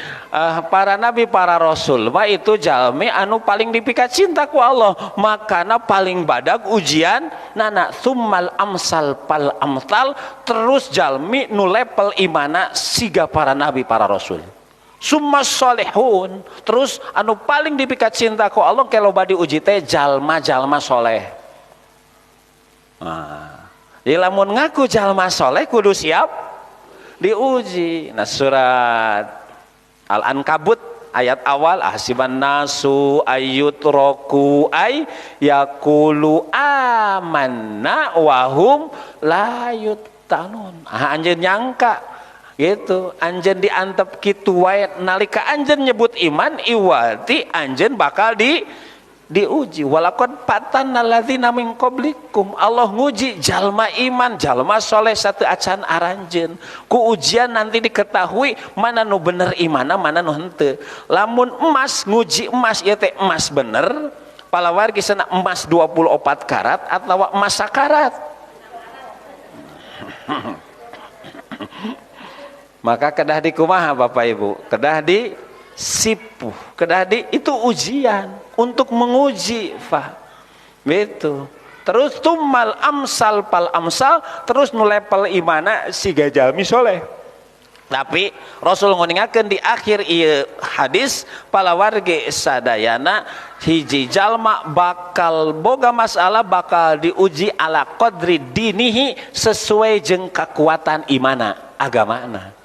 Speaker 1: para nabi, para rasul mah itu jalmi anu paling dipika cinta ku Allah, makana paling badag ujian nana summal amsal pal amsal, terus jalmi nu level imana siga para nabi, para rasul. Summa solehun, terus anu paling dipika cinta ku Allah kalau badi uji teh jalma-jalma soleh. Nah, jadi lamun ngaku jalma soleh kudu siap diuji. Nah, surat Al-Ankabut ayat awal, ahsiban nasu ayyutraku ay yaqulu amanna wahum la yuftanun. Ah, anjeun nyangka gitu, anjeun diantep kitu wae nalika anjeun nyebut iman iwati anjeun bakal diuji. Walaqad fatanna alladzina min qablikum, Allah nguji jalma iman, jalma soleh satu acan aranjeun. Ku ujian nanti diketahui mana nu bener imana, mana nu henteu. Lamun emas nguji emas ieu teh emas bener, palawargi sana emas 24 karat atawa emas sakarat. Maka kedah di kumaha Bapak Ibu, kedah di sipuh, kedah di itu ujian untuk menguji fah. Gitu. Terus tumal amsal pal amsal, terus nu level imana siga jalmi soleh. Tapi Rasul nguningakeun di akhir ieu hadis palawargi sadayana hiji jalma bakal boga masalah bakal diuji ala qadri dinihi sesuai jeung kekuatan imana agamana.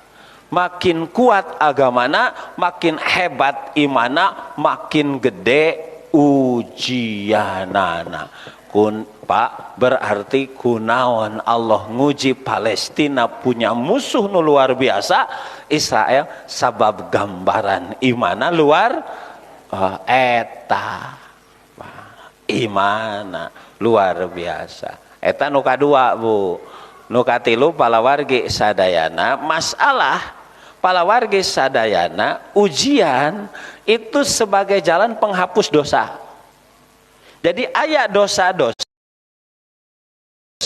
Speaker 1: Makin kuat agamana, makin hebat imana, makin gede ujianana. Kun Pak, berarti kunaon Allah nguji Palestina punya musuh nu luar biasa Israel sabab gambaran imana luar eta imana luar biasa. Eta nu kadua Bu. Nu katilu palawargi sadayana masalah palawargi sadayana ujian itu sebagai jalan penghapus dosa. Jadi aya dosa-dosa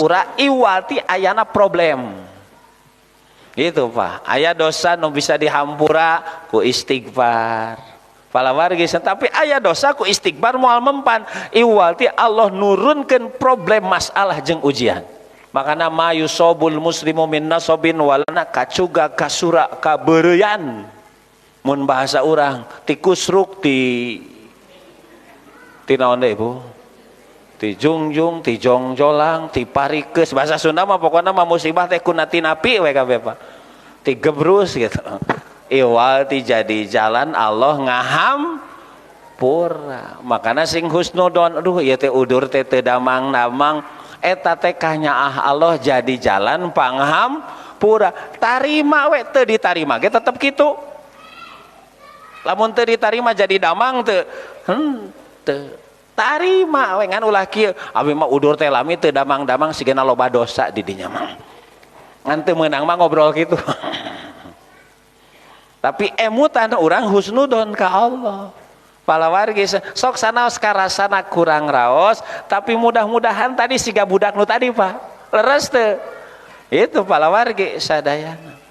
Speaker 1: ura iwati ayana problem. Gitu Pak. Aya dosa nu bisa dihampura ku istighfar. Palawargi tapi aya dosa ku istighfar moal mempan iwati Allah nurunkeun problem masalah jeung ujian. Makana ma yusobul muslimu min nasobin walana kacuga kasura kabeureuyan. Mun bahasa urang ti kusruk ti naon deui Bu? Ti jungjung, ti jongjolang, ti parikeus. Bahasa Sunda mah pokona mah musibah teh kuna tinapi we kabeh Pak. Ti gebrus gitu. Iwal ti jadi jalan Allah ngahampura. Makana sing husnudon aduh ieu teh udur teh teu damang-damang eta teh kanyaah Allah jadi jalan panghampura. Tarima we teu ditarima ge tetep kitu. Lamun teu ditarima jadi damang teu henteu. Tarima we ngan ulah kieu. Abi mah udur teh lami teu damang-damang sigana loba dosa di dinya mah. Ngan teu meunang mah ngobrol kitu. Tapi emutan urang husnudon ka Allah. Palawargi sok sanaos karasana kurang raos, tapi mudah-mudahan tadi siga budak nu tadi Pak. Leres teu? Itu palawargi sadayana.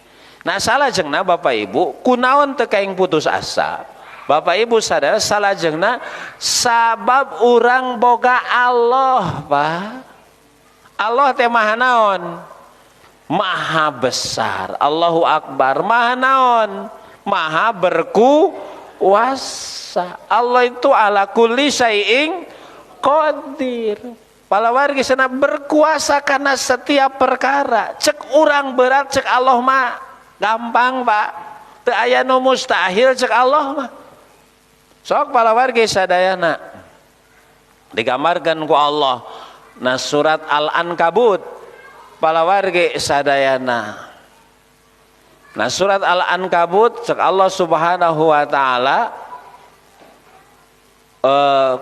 Speaker 1: Nah salajengna Bapak Ibu, kunaon teu kaing putus asa. Bapak Ibu sadaya salajengna sabab urang boga Allah, Pak. Allah teh maha naon? Maha besar. Allahu Akbar. Maha naon? Maha berkuasa. Allah itu ala kulli syai'in qadir. Palawargi sana berkuasa karena setiap perkara. Cek urang berat, cek Allah mah gampang, Pak. Teu aya nu mustahil cek Allah mah. Sok palawargi sadayana digambarkan ku Allah. Nah surat Al-Ankabut palawargi sadayana. Nah surat Al-Ankabut cek Allah Subhanahu wa taala,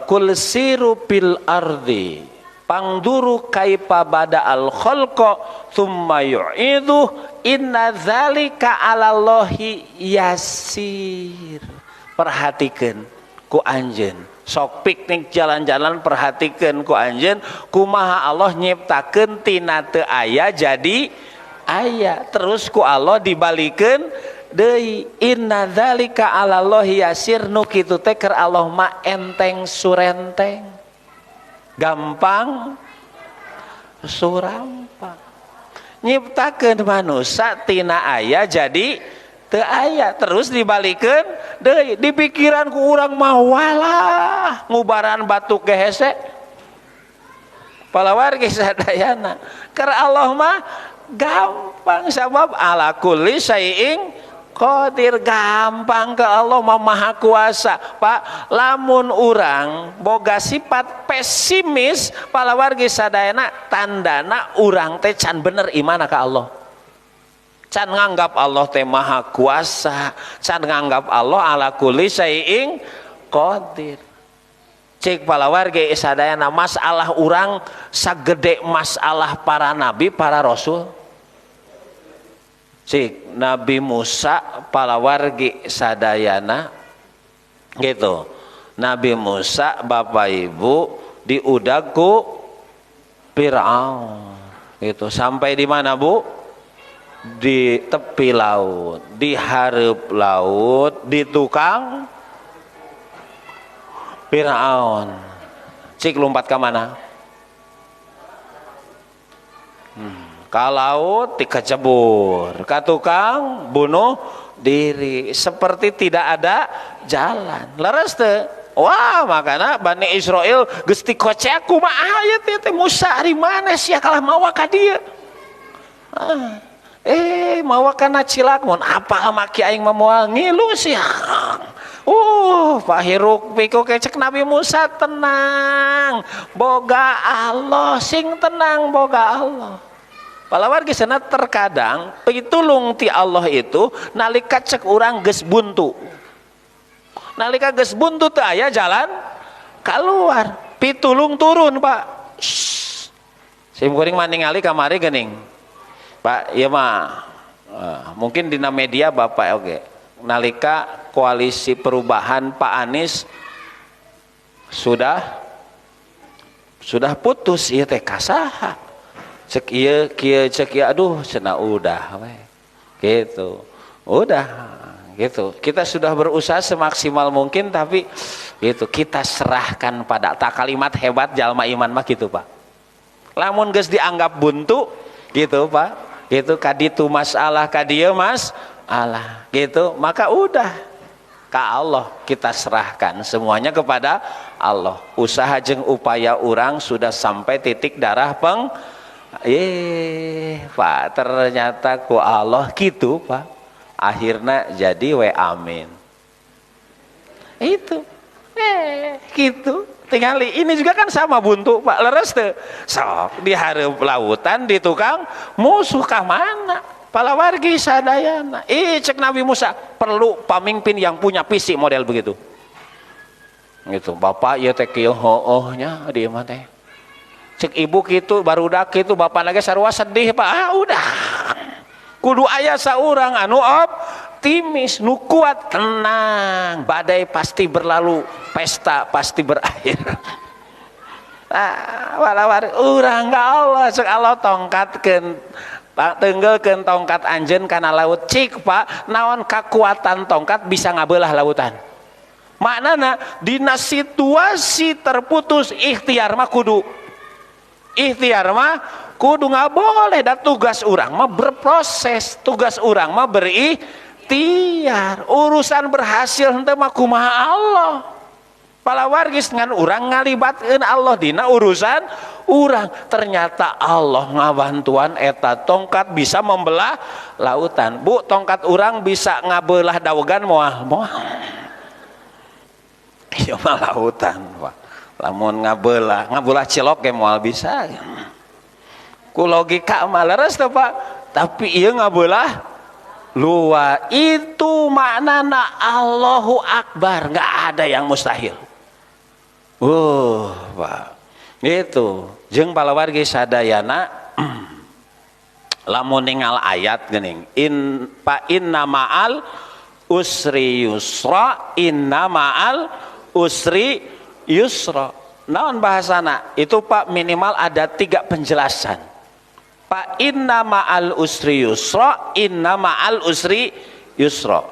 Speaker 1: kul siru fil ardi pangduru kaifa bada'al khalqa tsumma yu'idu inna dzalika 'alallahi yasir. Perhatikan ku anjeun, sok piknik jalan-jalan, perhatikan ku anjeun kumaha Allah nyiptakeun tina teu aya jadi aya, terus ku Allah dibalikeun deui. Inna dzalika 'alallahi yasir, nu kitu teh keur Allah mah enteng surenteng, gampang surampang. Nyiptakeun manusia tina aya jadi teu aya, terus dibalikeun deui. Di pikiran ku urang mah walah ngubaran batuk ge hese palawargi sadayana, keur Allah mah gampang, sabab ala kulli syai'in qadir, gampang ke Allah mah maha kuasa. Pak, lamun urang boga sifat pesimis palawargi sadayana, tandana urang teh can bener imana ka Allah, can nganggap Allah teh maha kuasa, can nganggap Allah ala kulli syai'in qadir. Cek palawargi sadayana, masalah urang sagede masalah para nabi para rasul. Cik Nabi Musa palawargi sadayana gitu. Nabi Musa bapak ibu diudag ku Fir'aun gitu. Sampai di mana bu? Di tepi laut, di hareup laut, di tukang Fir'aun. Cik lompat ke mana? Ka laut dikecebur, ka tukang bunuh diri, seperti tidak ada jalan. Leres teu? Wah, makana Bani Israel geus dikocek kumaha ieu teh Musa ari maneh sia kalah mawa ka dieu. Mawa kana cilak mun apa maki aing mah moal ngilu sia. Pak hiruk pikuk cek Nabi Musa tenang, boga Allah, sing tenang boga Allah. Palawargi sana terkadang pitulung ti Allah itu nalika cek urang geus buntu. Nalika geus buntu teu aya jalan keluar, pitulung turun, Pak. Sim kuring mah ningali kamari geuning. Pak, ieu mah mungkin dina media Bapak oge. Nalika koalisi perubahan Pak Anies sudah putus ieu teh kasaha. Cek ieu kieu cek ieu, aduh cenah udah we. Gitu. Udah gitu. Kita sudah berusaha semaksimal mungkin tapi gitu kita serahkan pada tak kalimat hebat jalma iman mah gitu, Pak. Lamun geus dianggap buntu gitu, Pak. Gitu kaditu masalah kadieu mas Allah gitu, maka udah ke Allah kita serahkan semuanya kepada Allah. Usaha jeung upaya urang sudah sampai titik darah peng Pak, ternyata ku Allah gitu, Pak. Akhirnya jadi we amin. Itu. Gitu. Tingali ini juga kan sama buntu, Pak. Leres teu? Sok di hareup lautan di tukang musuh ka mana? Palawargi sadayana. Cek Nabi Musa, perlu pemimpin yang punya visi model begitu. Gitu. Bapak ieu teh kieu hooh nya di imah teh. Cek ibu gitu, barudak gitu, bapak lagi sarua sedih, Pak. Ah, udah. Kudu aya saurang anu optimis, nu kuat, tenang. Badai pasti berlalu, pesta pasti berakhir. Ah, walawar urang ka Allah, cek Allah tongkatkeun, Pak, tenggelkeun tongkat anjeun kana laut. Cik, Pak, naon kakuatan tongkat bisa ngabelah lautan. Maknana dina situasi terputus ikhtiar mah kudu. Ikhtiar mah kudu nggak boleh, dan tugas urang mah berproses, tugas urang mah berikhtiar. Urusan berhasil henteu mah kumaha Allah. Palawargis ngan urang ngalibatkeun Allah dina urusan urang. Ternyata Allah ngabantuan eta tongkat bisa membelah lautan. Bu, tongkat urang bisa ngabelah dawegan moal moal. Ieu mah lautan, Pak. Lamun ngabelah cilok ge moal bisa. Ku logika mah leres teh Pak, tapi ieu ngabelah luar. Itu maknana Allahu Akbar, nggak ada yang mustahil. Pak. Gitu. Jeung palawargi sadayana lamun ningal ayat geuning in pa inna ma'al usri yusra, inna ma'al usri yusra. Naon bahasana? Itu Pak minimal ada 3 penjelasan. Pak inna ma'al usri yusra, inna ma'al usri yusra.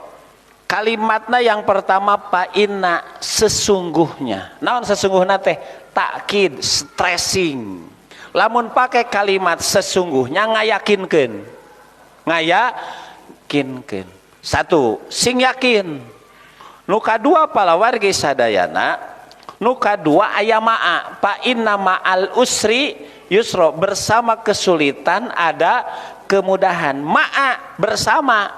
Speaker 1: Kalimatna yang pertama pak inna sesungguhnya. Naon sesungguhna teh? Takkid, stressing. Lamun pakai kalimat sesungguhnya ngayakinkeun. Ngayakinkeun. Satu, sing yakin. Nu kadua palawargi sadayana, nu kadua aya ma'a, pa inna ma'al usri yusra, bersama kesulitan ada kemudahan. Ma'a bersama.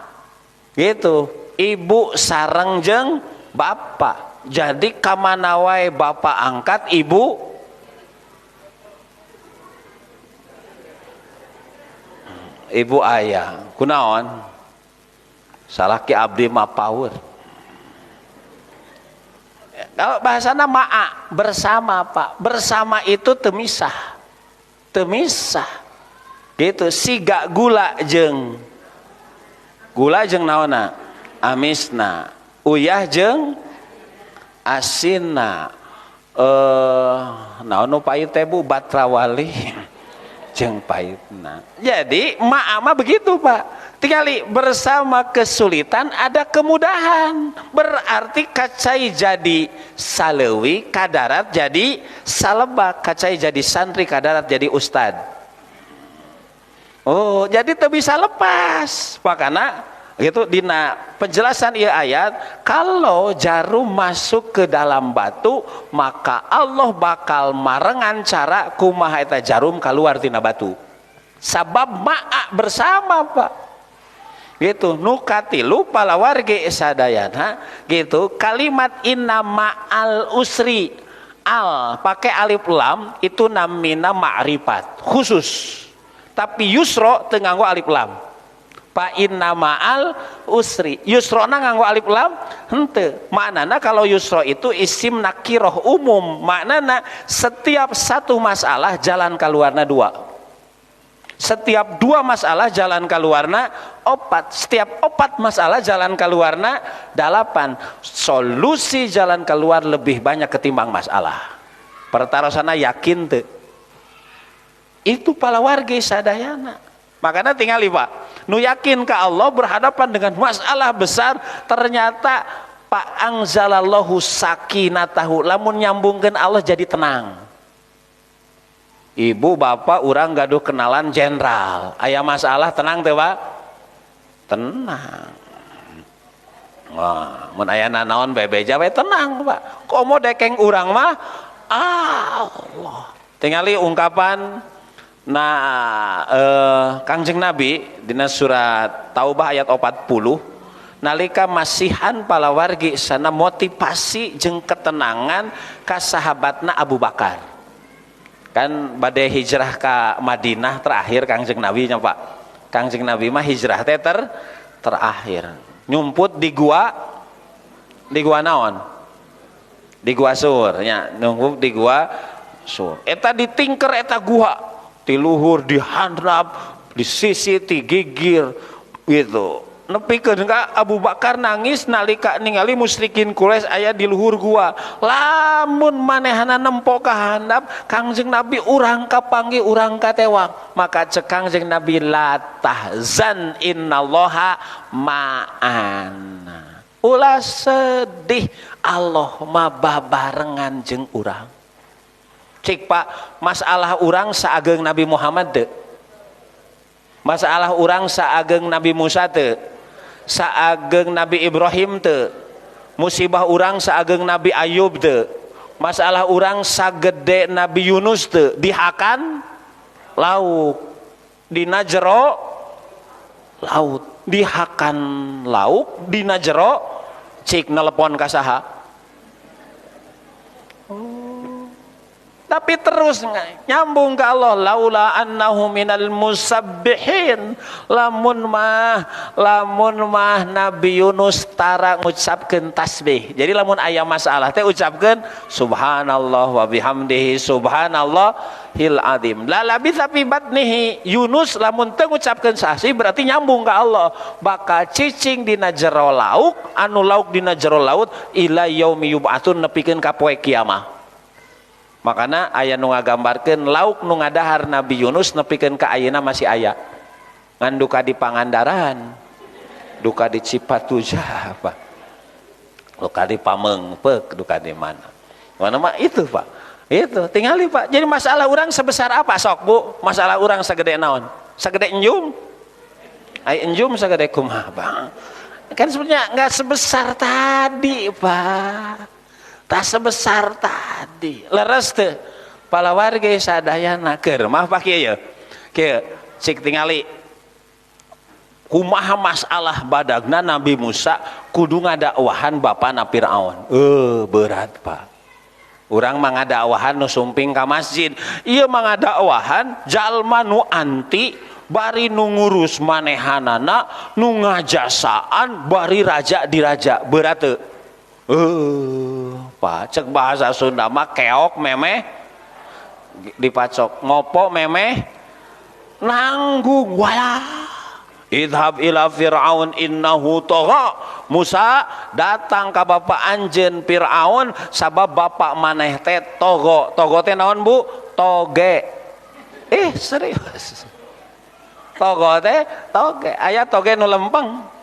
Speaker 1: Gitu. Ibu sareng jeung bapak. Jadi kamana wae bapak angkat ibu ibu ayah. Kunaon? Salaki abdi mah power. Kalau bahasana ma'a bersama Pak. Bersama itu temisah. Temisah. Gitu siga gula jeung naonna? Amisna. Uyah jeung asinna. Naon nu pahit teh Bu? Batrawali jeung pahitna. Jadi ma'a mah begitu Pak. Tinggali bersama kesulitan ada kemudahan. Berarti kacai jadi salewi, kadarat jadi salebak, kacai jadi santri, kadarat jadi ustad. Oh, jadi teu bisa lepas. Makana gitu dina penjelasan ieu ayat, kalau jarum masuk ke dalam batu, maka Allah bakal marengan cara kumaha eta jarum keluar tina batu. Sabab ma'a bersama Pak. Gitu nu katilu palawargi sadayana gitu kalimat inna ma'al usri, al pakai alif lam itu namina ma'rifat khusus, tapi yusro teu nganggo alif lam. Pa inna ma'al usri, yusrona nganggo alif lam henteu. Maknana kalau yusro itu isim nakiroh umum, maknana setiap satu masalah jalan keluarna 2. Setiap 2 masalah jalan keluarna 4, setiap 4 masalah jalan keluarna 8. Solusi jalan keluar lebih banyak ketimbang masalah. Pertarosana yakin teu. Itu palawargi sadayana. Makanya tinggal Pak, nu yakin ke Allah berhadapan dengan masalah besar, ternyata Pak angzalallahu sakinatahu, lamun nyambungkeun Allah jadi tenang. Ibu bapak urang gaduh kenalan jenderal, aya masalah tenang teu Pak? Tenang. Wah, mun aya nanaon bebeja we tenang Pak. Komo dekeng urang mah Allah. Tingali ungkapan nah Kangjeng Nabi dina surat Taubah ayat 40 nalika masihan palawargi sana motivasi jeung ketenangan ka sahabatna Abu Bakar. Kan badai hijrah ke Madinah terakhir Kangjeng Nabi nya Pak. Kangjeng Nabi mah hijrah teh terakhir. Nyumput di gua naon? Di gua Sur nya, nyumput di gua Sur. Eta ditingker eta gua, ti luhur dihandap, di sisi digigir gitu. Nepikeun ka Abu Bakar nangis nalika ningali musyrikin Quraisy aya di luhur gua. Lamun manehna nempo ka handap, Kangjeng Nabi urang kapanggih urang katewang. Maka cek Kangjeng Nabi la tahzan innallaha ma'ana. Ulah sedih, Allah mah babarengan jeung urang. Cik Pak, masalah urang saageng Nabi Muhammad teu? Masalah urang saageng Nabi Musa teu? Saageng Nabi Ibrahim teu? Musibah urang saageng Nabi Ayub teu? Masalah urang sagede Nabi Yunus teu? Dihakan lauk, dina jero laut, dihakan lauk dina jero cik nelepon ka saha? Oh. Tapi terus nyambung ke Allah, laula annahu minal musabbihin. Lamun mah Nabi Yunus tara ngucapkeun tasbih. Jadi lamun aya masalah teh ucapkeun subhanallah wa bihamdihi subhanallahil azim. La labitha fi batnihi. Yunus lamun teu ngucapkeun tasbih berarti nyambung ke Allah, bakal cicing dina jero lauk, anu lauk dina jero laut ila yaumi yub'atsun nepikeun ka poe kiamah. Makana aya nu ngagambarkeun lauk nu ngadahar Nabi Yunus nepikeun ka ayeuna masih aya. Ngan duka di Pangandaran, duka di Cipatujah, Pak. Duka di Pamengpeuk, duka di mana. Mana mah itu, Pak. Itu tingali, Pak. Jadi masalah urang sebesar apa sok, Bu? Masalah urang sagede naon? Sagede enjum. Ai enjum sagede kumaha, Pak? Kan sebenarnya enggak sebesar tadi, Pak. Tak sebesar tadi. Leres teu palawargi sadayana keur mah Pak kieu ye. Kieu cik tingali kumaha masalah badagna Nabi Musa kudu ngadakwahan bapana Firaun. Berat, Pak. Urang mah ngadakwahan nu sumping ka masjid. Ieu mah ngadakwahan jalma nu anti bari nu ngurus manehanana, nu ngajasaan bari raja diraja. Berat teu? Pak, cek bahasa Sunda mah keok memeh dipacok, ngopo memeh nanggung. Walah, idhab ila Fir'aun innahu tagha. Musa datang ka bapak anjeun Fir'aun sabab bapak maneh teh togo. Togo teh naon, Bu? Toge. Serius. Togo teh toge. Aya toge nu lempeng.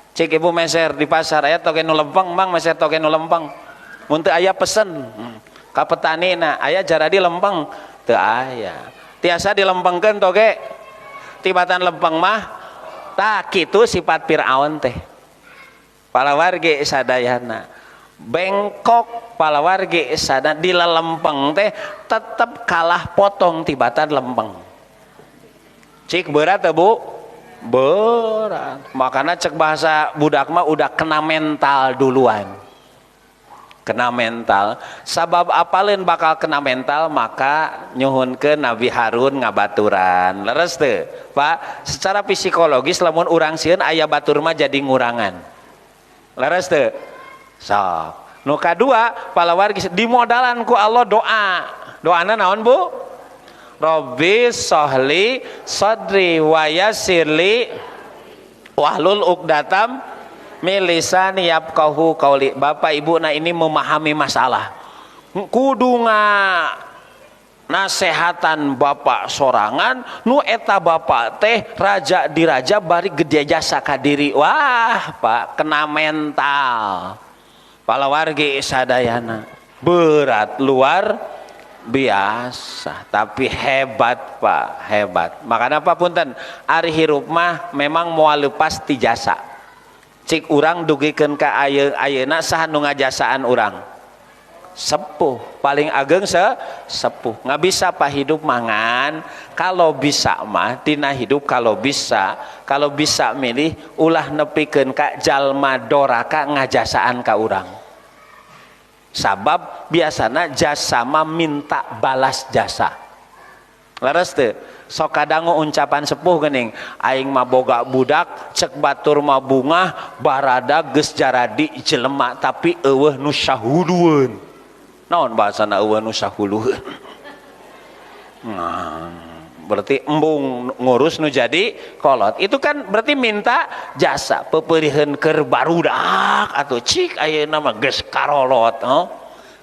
Speaker 1: Cik ibu meser di pasar aya toge nu lempeng, mang meser toge nu lempeng. Mun teu aya pesen ka petani na aya jaradi lempeng, teu aya. Tiasa dilempengkeun toge. Tibatan lempeng mah tah kitu sifat Firaun teh. Palawargi sadayana bengkok, palawargi sadayana dilelempeng teh tetep kalah potong tibatan lempeng. Cik berat teh, Bu? Berat. Makanya cek bahasa budak mah udah kena mental duluan. Kena mental. Sabab apalin bakal kena mental maka nyuhunkeun Nabi Harun ngabaturan. Leres teu, Pak? Secara psikologis lamun urang sieun aya batur mah jadi ngurangan. Leres teu? Sok. Nu kadua palawargi dimodalan ku Allah doa. Doana naon, Bu? Robbi sohli sodri wa yassirli wahlul uqdatam min lisani yafqahu qauli. Bapak Ibu nah ini memahami masalah. Kudu nasehatan bapak sorangan nu eta bapak teh raja diraja bari gede jasa ka diri. Wah, Pak, kena mental. Palawargi sadayana berat luar biasa, tapi hebat, Pak, hebat. Makanya apa punten, ari hirup mah memang moal lepas ti jasa. Cik urang dugikeun ka ayeuna saha nu ngajasaan urang? Sepuh, paling ageng sepuh. Nggak bisa Pak hidup mangan, kalau bisa mah tina hidup kalau bisa milih ulah nepikeun ka jalma doraka ngajasaan ka urang. Sabab biasana jasa mah minta balas jasa. Leres teu? Sok kadangu uncapan sepuh geuning, aing mah boga budak, cek batur mah bungah, barada geus jaradi jelema tapi eueuh nu sahulueun. Naon bahasana eueuh nu sahulueun? Nah, berarti embung ngurus nu jadi kolot. Itu kan berarti minta jasa, peperiheun keur barudak atuh cik ayeuna mah geus karolot, oh.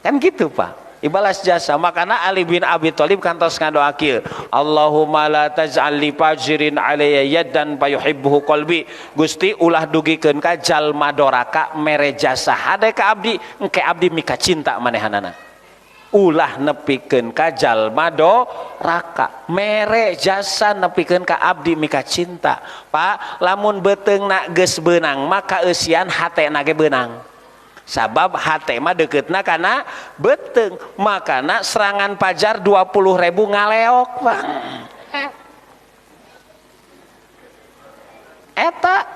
Speaker 1: Kan gitu, Pak. Ibalas jasa. Makana Ali bin Abi Thalib kantos ngadoa kieu, Allahumma la taj'al li fajirin alayya yaddan fayuhibbuhu qalbi. Gusti ulah dugikeun ka jalma doraka mere jasa hade ka abdi, engke abdi mika cinta manehanana. Ulah nepikeun ka jalma doraka mere jasa nepikeun ka abdi mika cinta. Pak, lamun beuteungna geus beunang maka eusian hatena ge beunang. Sabab hate mah deketna kana beuteung, makana serangan pajar 20.000 ngaleok, Pak. Eta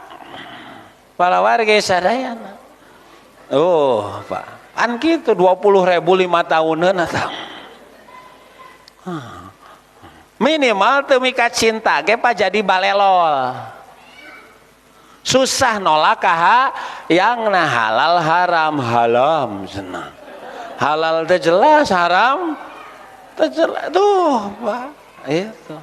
Speaker 1: palawargi sadayana. Oh, Pak. Kan gitu 20.000 5 tahunan atau Minimal teu mika cinta ge Pak jadi balelol. Susah nolak kaha yang nah halal haram haram senang. Halal teh jelas, haram teh jelas. Tuh, Pak. Itu.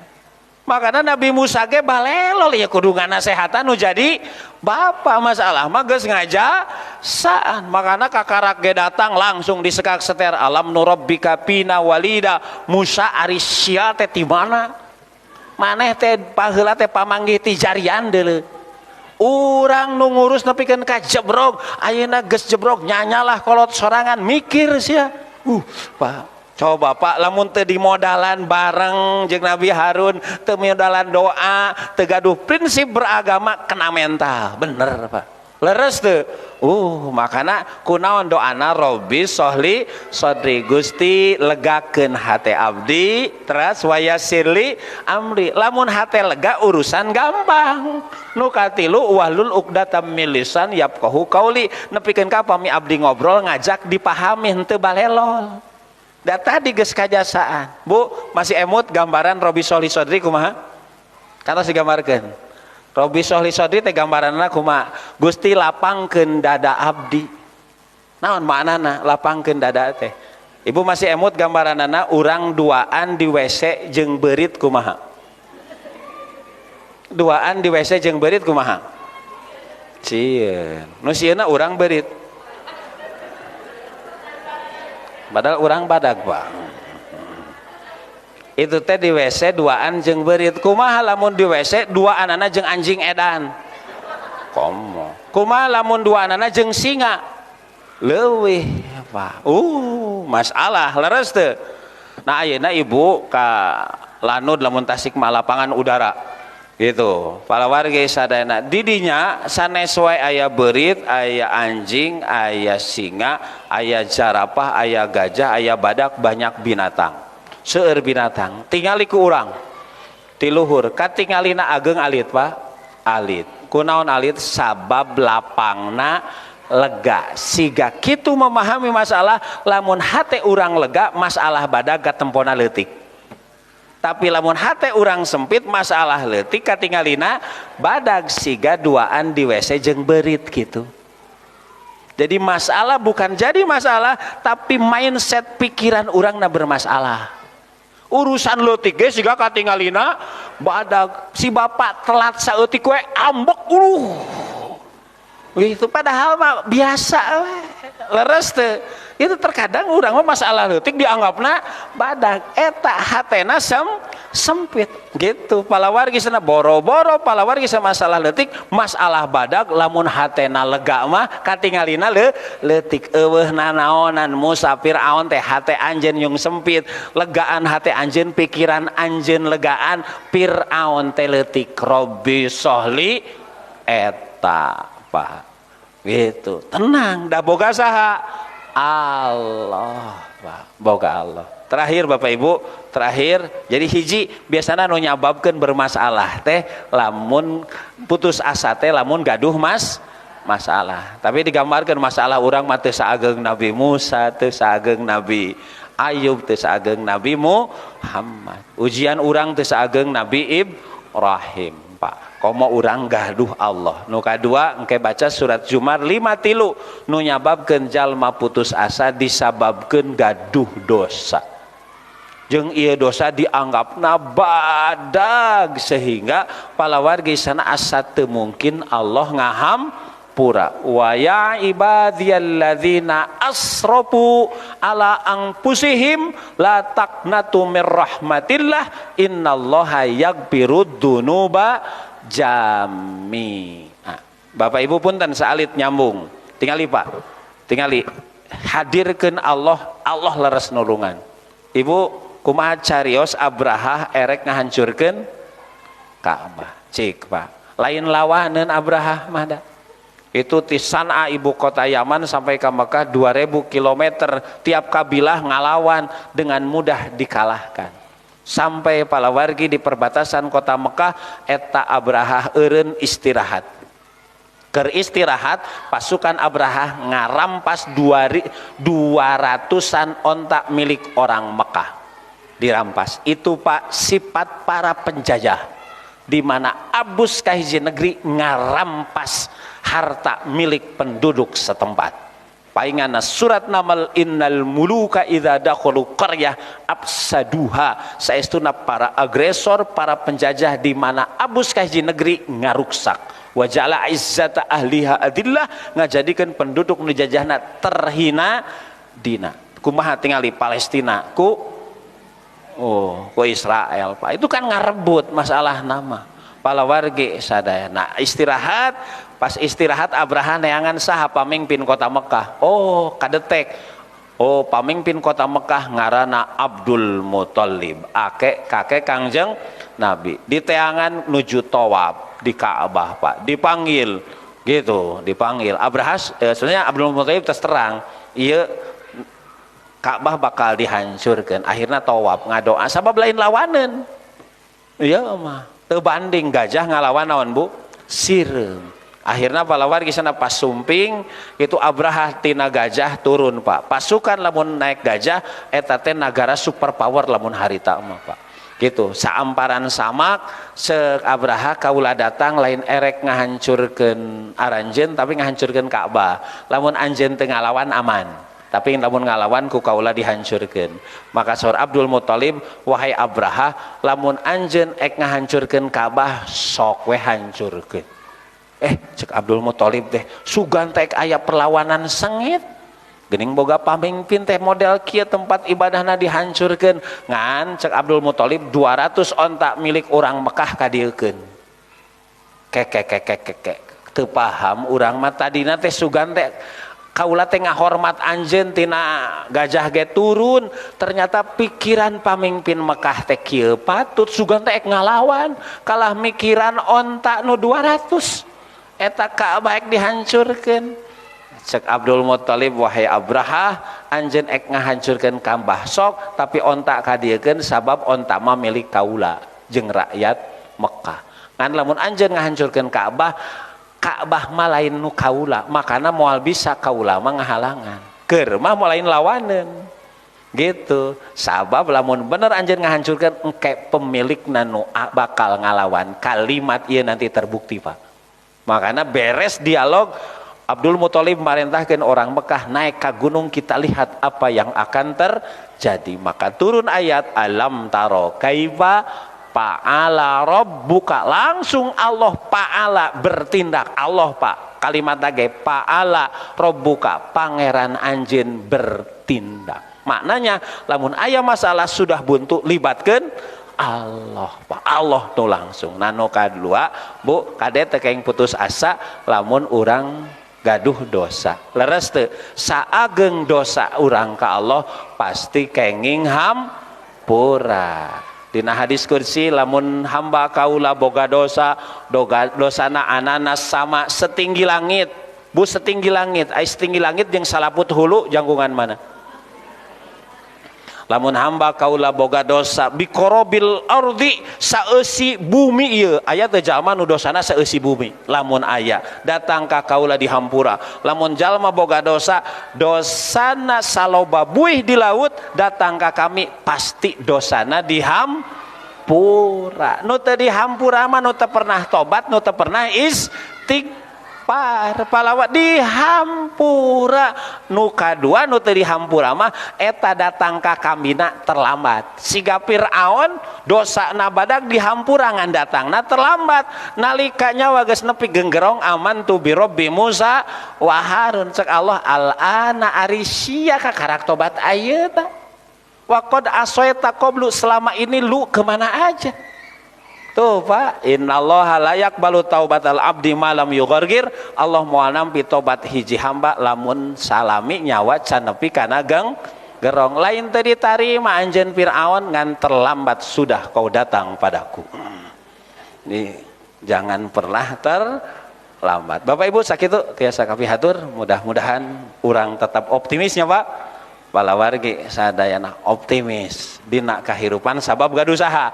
Speaker 1: Makanya Nabi Musa ge balelol ya kudu nganasehatan nu jadi bapak masalah mah geus ngaja saan. Makanya kakarak ge datang langsung disekak seter alam nurabbika pina walida. Musa ari sia teh ti mana? Maneh teh baheula teh pamanggih ti jarian deuleu. Urang nu ngurus nepikeun ka jebrog, ayeuna geus jebrog nyanyalah kolot sorangan mikir sia. Pak. Coba Pak, lamun teu dimodalan bareng jeung Nabi Harun, teu modalan doa, teu gaduh prinsip beragama kena mental. Bener Pak. Leres teu? Makana kunaon doana Robbi sohli sodri, Gusti legakeun hate abdi, teras wayasirli amri. Lamun hate lega urusan gampang. Nu katilu wahlul uqdatam min lisan yafqahu qauli. Nepikeun ka pami abdi ngobrol ngajak dipahami henteu balelol. Da tadi geus kajasaan. Bu, masih emut gambaran Robbi Sholli Sodri kumaha? Kana digambarkeun. Robbi Sholli Sodri teh gambaranna kumaha? Gusti lapangkeun dada abdi. Naon maknana lapangkeun dada teh? Ibu masih emut gambaranana urang duaan di WC jeung beurit kumaha? Duaan di WC jeung beurit kumaha? Sieun. Nu sieunna urang beurit. Padahal urang badag Pak. Itu teh di WC duaan jeung beurit. Kumaha lamun di WC duaanana jeung anjing edan? Komo. Kumaha lamun duaanana jeung singa? Leuwih Pak. Masalah leres teu. Nah ayeuna ibu ka Lanud lamun Tasik mah lapangan udara. Gitu. Para warga sadayana didinya sanes wae aya beurit, aya anjing, aya singa, aya jarapah, aya gajah, aya badak, banyak binatang. Seueur binatang. Tingali ku urang. Ti luhur katingalina ageng alit Pak. Alit. Kunaon alit? Sabab lapangna lega. Siga kitu memahami masalah lamun hate urang lega masalah badag katempona leutik. Tapi lamun hate urang sempit masalah leutik katingalina badag siga duaan di WC jeung beurit gitu. Jadi masalah bukan jadi masalah, tapi mindset pikiran urangna bermasalah. Urusan leutik ge siga katingalina badag, si bapak telat saeutik we ambek uluh. Gitu padahal mah biasa we. Leres teu. Itu terkadang urang mah masalah leutik dianggapna badag, eta hatena sempit gitu. Palawargi sana boro-boro palawargi sama masalah leutik, masalah badag lamun hatena lega mah katingalina leutik. Eueuh nanaonan Musa Firaun teh hate anjeun yung sempit, legaan hate anjeun, pikiran anjeun legaan, Firaun teh leutik. Robbi sohli eta Pak. Gitu. Tenang, da boga saha? Allah, Pak. Boga Allah. Terakhir Bapak Ibu, terakhir. Jadi hiji biasana nu nyababkeun bermasalah teh lamun putus asa teh lamun gaduh masalah. Tapi digambarkeun masalah urang mah teu saageng Nabi Musa, teu saageng Nabi Ayub, teu saageng Nabi Muhammad. Ujian urang teu saageng Nabi Ibrahim, Pak. Komo urang gaduh Allah. Nu kadua engke baca surat Zumar 5:3 nu nyababkeun jalma putus asa disababkeun gaduh dosa. Jeung ieu dosa dianggapna badag sehingga palawargi sana asa teu mungkin Allah ngahampura. Wa ya ibadiyalladzina asrafu ala anfusihim la taqnatu mir rahmatillah innallaha yaghfirud dzunuba jami'a. Bapak Ibu punten saalit nyambung. Tingali Pak. Tingali hadirkeun Allah, Allah leres nulungan. Ibu kumaha carios Abraha erek ngahancurkeun Ka'bah. Cik Pak. Lain lawaneun Abraha mah da. Itu ti San'a ibu kota Yaman sampai ke Mekah 2000 km, tiap kabilah ngalawan dengan mudah dikalahkan. Sampai palawargi di perbatasan kota Mekah eta Abraha eureun istirahat. Keur istirahat pasukan Abraha ngarampas 200-an onta milik orang Mekah. Dirampas. Itu Pak sifat para penjajah. Di mana abus ka hiji negeri ngarampas harta milik penduduk setempat. Paingana surat Namal innal muluka idza dakhalu qaryah afsaduha. Saestuna para agresor, para penjajah di mana abus ka hiji negeri ngaruksak. Wa ja'ala izzata ahliha adillah, ngajadikeun penduduk nu jajahna terhina dina. Kumaha tingali Palestina ku ku Israel Pak. Itu kan ngarebut masalah nama. Palawargi sadayana istirahat. Pas istirahat Abraha neangan saha pamimpin kota Mekah. Oh kadetek. Oh pamimpin kota Mekah ngarana Abdul Muthalib. Akek kakek Kangjeng Nabi. Diteangan nuju tawaf di Ka'bah Pak. Dipanggil gitu, dipanggil. Abraha sebenarnya Abdul Muthalib terus terang, ieu Ka'bah bakal dihancurkan. Akhirnya tawaf ngadoa sabab lain lawanan. Iya mah. Teu banding gajah ngalawan naon Bu? Sireum. Akhirnya palawar kisana pas sumping itu Abraha tina gajah turun Pak. Pasukan lamun naik gajah eta teh nagara super power lamun harita mah Pak. Gitu, saamparan samak seuk Abraha kaula datang lain erek ngahancurkeun aranjeun tapi ngahancurkeun Ka'bah. Lamun anjeun teu ngalawan aman. Tapi lamun ngalawan ku kaula dihancurkeun. Maka saur Abdul Muthalib, wahai Abraha, lamun anjeun ek ngahancurkeun Ka'bah sok we hancurkeun. Cek Abdul Muthalib teh sugan teh aya perlawanan sengit. Geuning boga pamimpin teh model kieu tempat ibadahna dihancurkeun. Ngan cek Abdul Muthalib 200 onta milik orang Mekah kadieukeun. Kekekekekek teu paham urang mah tadina teh sugan teh kaula teh ngahormat anjeun tina gajah ge turun. Ternyata pikiran pamimpin Mekah teh kieu patut sugan teh ek ngalawan kalah mikiran onta nu 200. Eta Ka'bah ek dihancurkeun. Cek Abdul Muthalib, wahai Abraha, anjeun ek ngahancurkeun Ka'bah sok tapi onta kadieukeun sabab onta mah milik kaula jeung rakyat Mekah. Ngan lamun anjeun ngahancurkeun Ka'bah, Ka'bah mah lain nu kaula, makana moal bisa kaula mah ngahalangan. Keur mah moal lain lawaneun. Gitu. Sabab lamun bener anjeun ngahancurkeun engke pemilikna nu bakal ngalawan. Kalimat ieu nanti terbukti, Pak. Makanya beres dialog Abdul Muthalib merintahkan orang Mekah naik ke gunung, kita lihat apa yang akan terjadi. Maka turun ayat alam taro kaifa fa'ala rabbuka. Langsung Allah fa'ala bertindak. Allah Pak, kalimat lagi fa'ala rabbuka, pangeran anjeun bertindak. Maknanya lamun aya masalah sudah buntu libatkeun Allah Pak, Allah tuh langsung. Nano kadua Bu, kade teh keng putus asa lamun urang gaduh dosa. Leres teu saageng dosa urang ka Allah pasti kenging hampura. Dina hadis kursi lamun hamba kaula boga dosa, dosana ananas sama setinggi langit. Bu setinggi langit, ai setinggi langit jeung salaput hulu jangkungan mana? Lamun hamba kaula boga dosa bikorobil ardi saeusi bumi ieu aya teh jalma nu dosana saeusi bumi lamun aya datang ka kaula dihampura. Lamun jalma boga dosa dosana saloba buih di laut datang ka kami pasti dosana dihampura. Nu teu dihampura mah nu teu pernah tobat, nu teu pernah istighfar. Palawa dihampura. Nu kadua nu teu dihampura mah eta datang ka kamina terlambat. Siga Fir'aun dosana badag dihampura ngan datangna terlambat. Nalika nyawa geus nepi genggerong aman tu bi Rabbi Musa wa Harun. Cek Allah al-ana ari sia ka karak tobat ayeuna. Wa qad asoita qablu, selama ini lu kemana aja? Tuh Pak, innallaha la yaqbalu taubatal abdi ma lam yughargir. Allah moal nampi tobat hiji hamba lamun salami nyawa can nepi kana gerong. Lain teu ditarima anjeun Fir'aun ngan terlambat sudah kau datang padaku. Ini jangan pernah terlambat. Bapak Ibu sakitu tiasa kapihatur, mudah-mudahan urang tetap optimisnya Pak. Palawargi sadayana optimis dina kahirupan sabab gaduh saha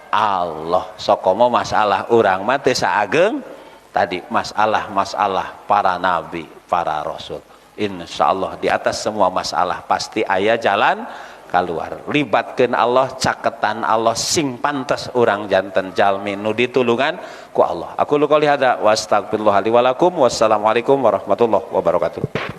Speaker 1: Allah. Sokomo masalah urang mah teu saageng tadi masalah-masalah para nabi, para rasul. Insyaallah di atas semua masalah pasti aya jalan Keluar. Libatkeun Allah, caketan Allah sing pantes urang janten jalmi nu ditulungan ku Allah. Aqulu qouli hadza wa astaghfirullah li wa lakum. Wassalamualaikum warahmatullahi wabarakatuh.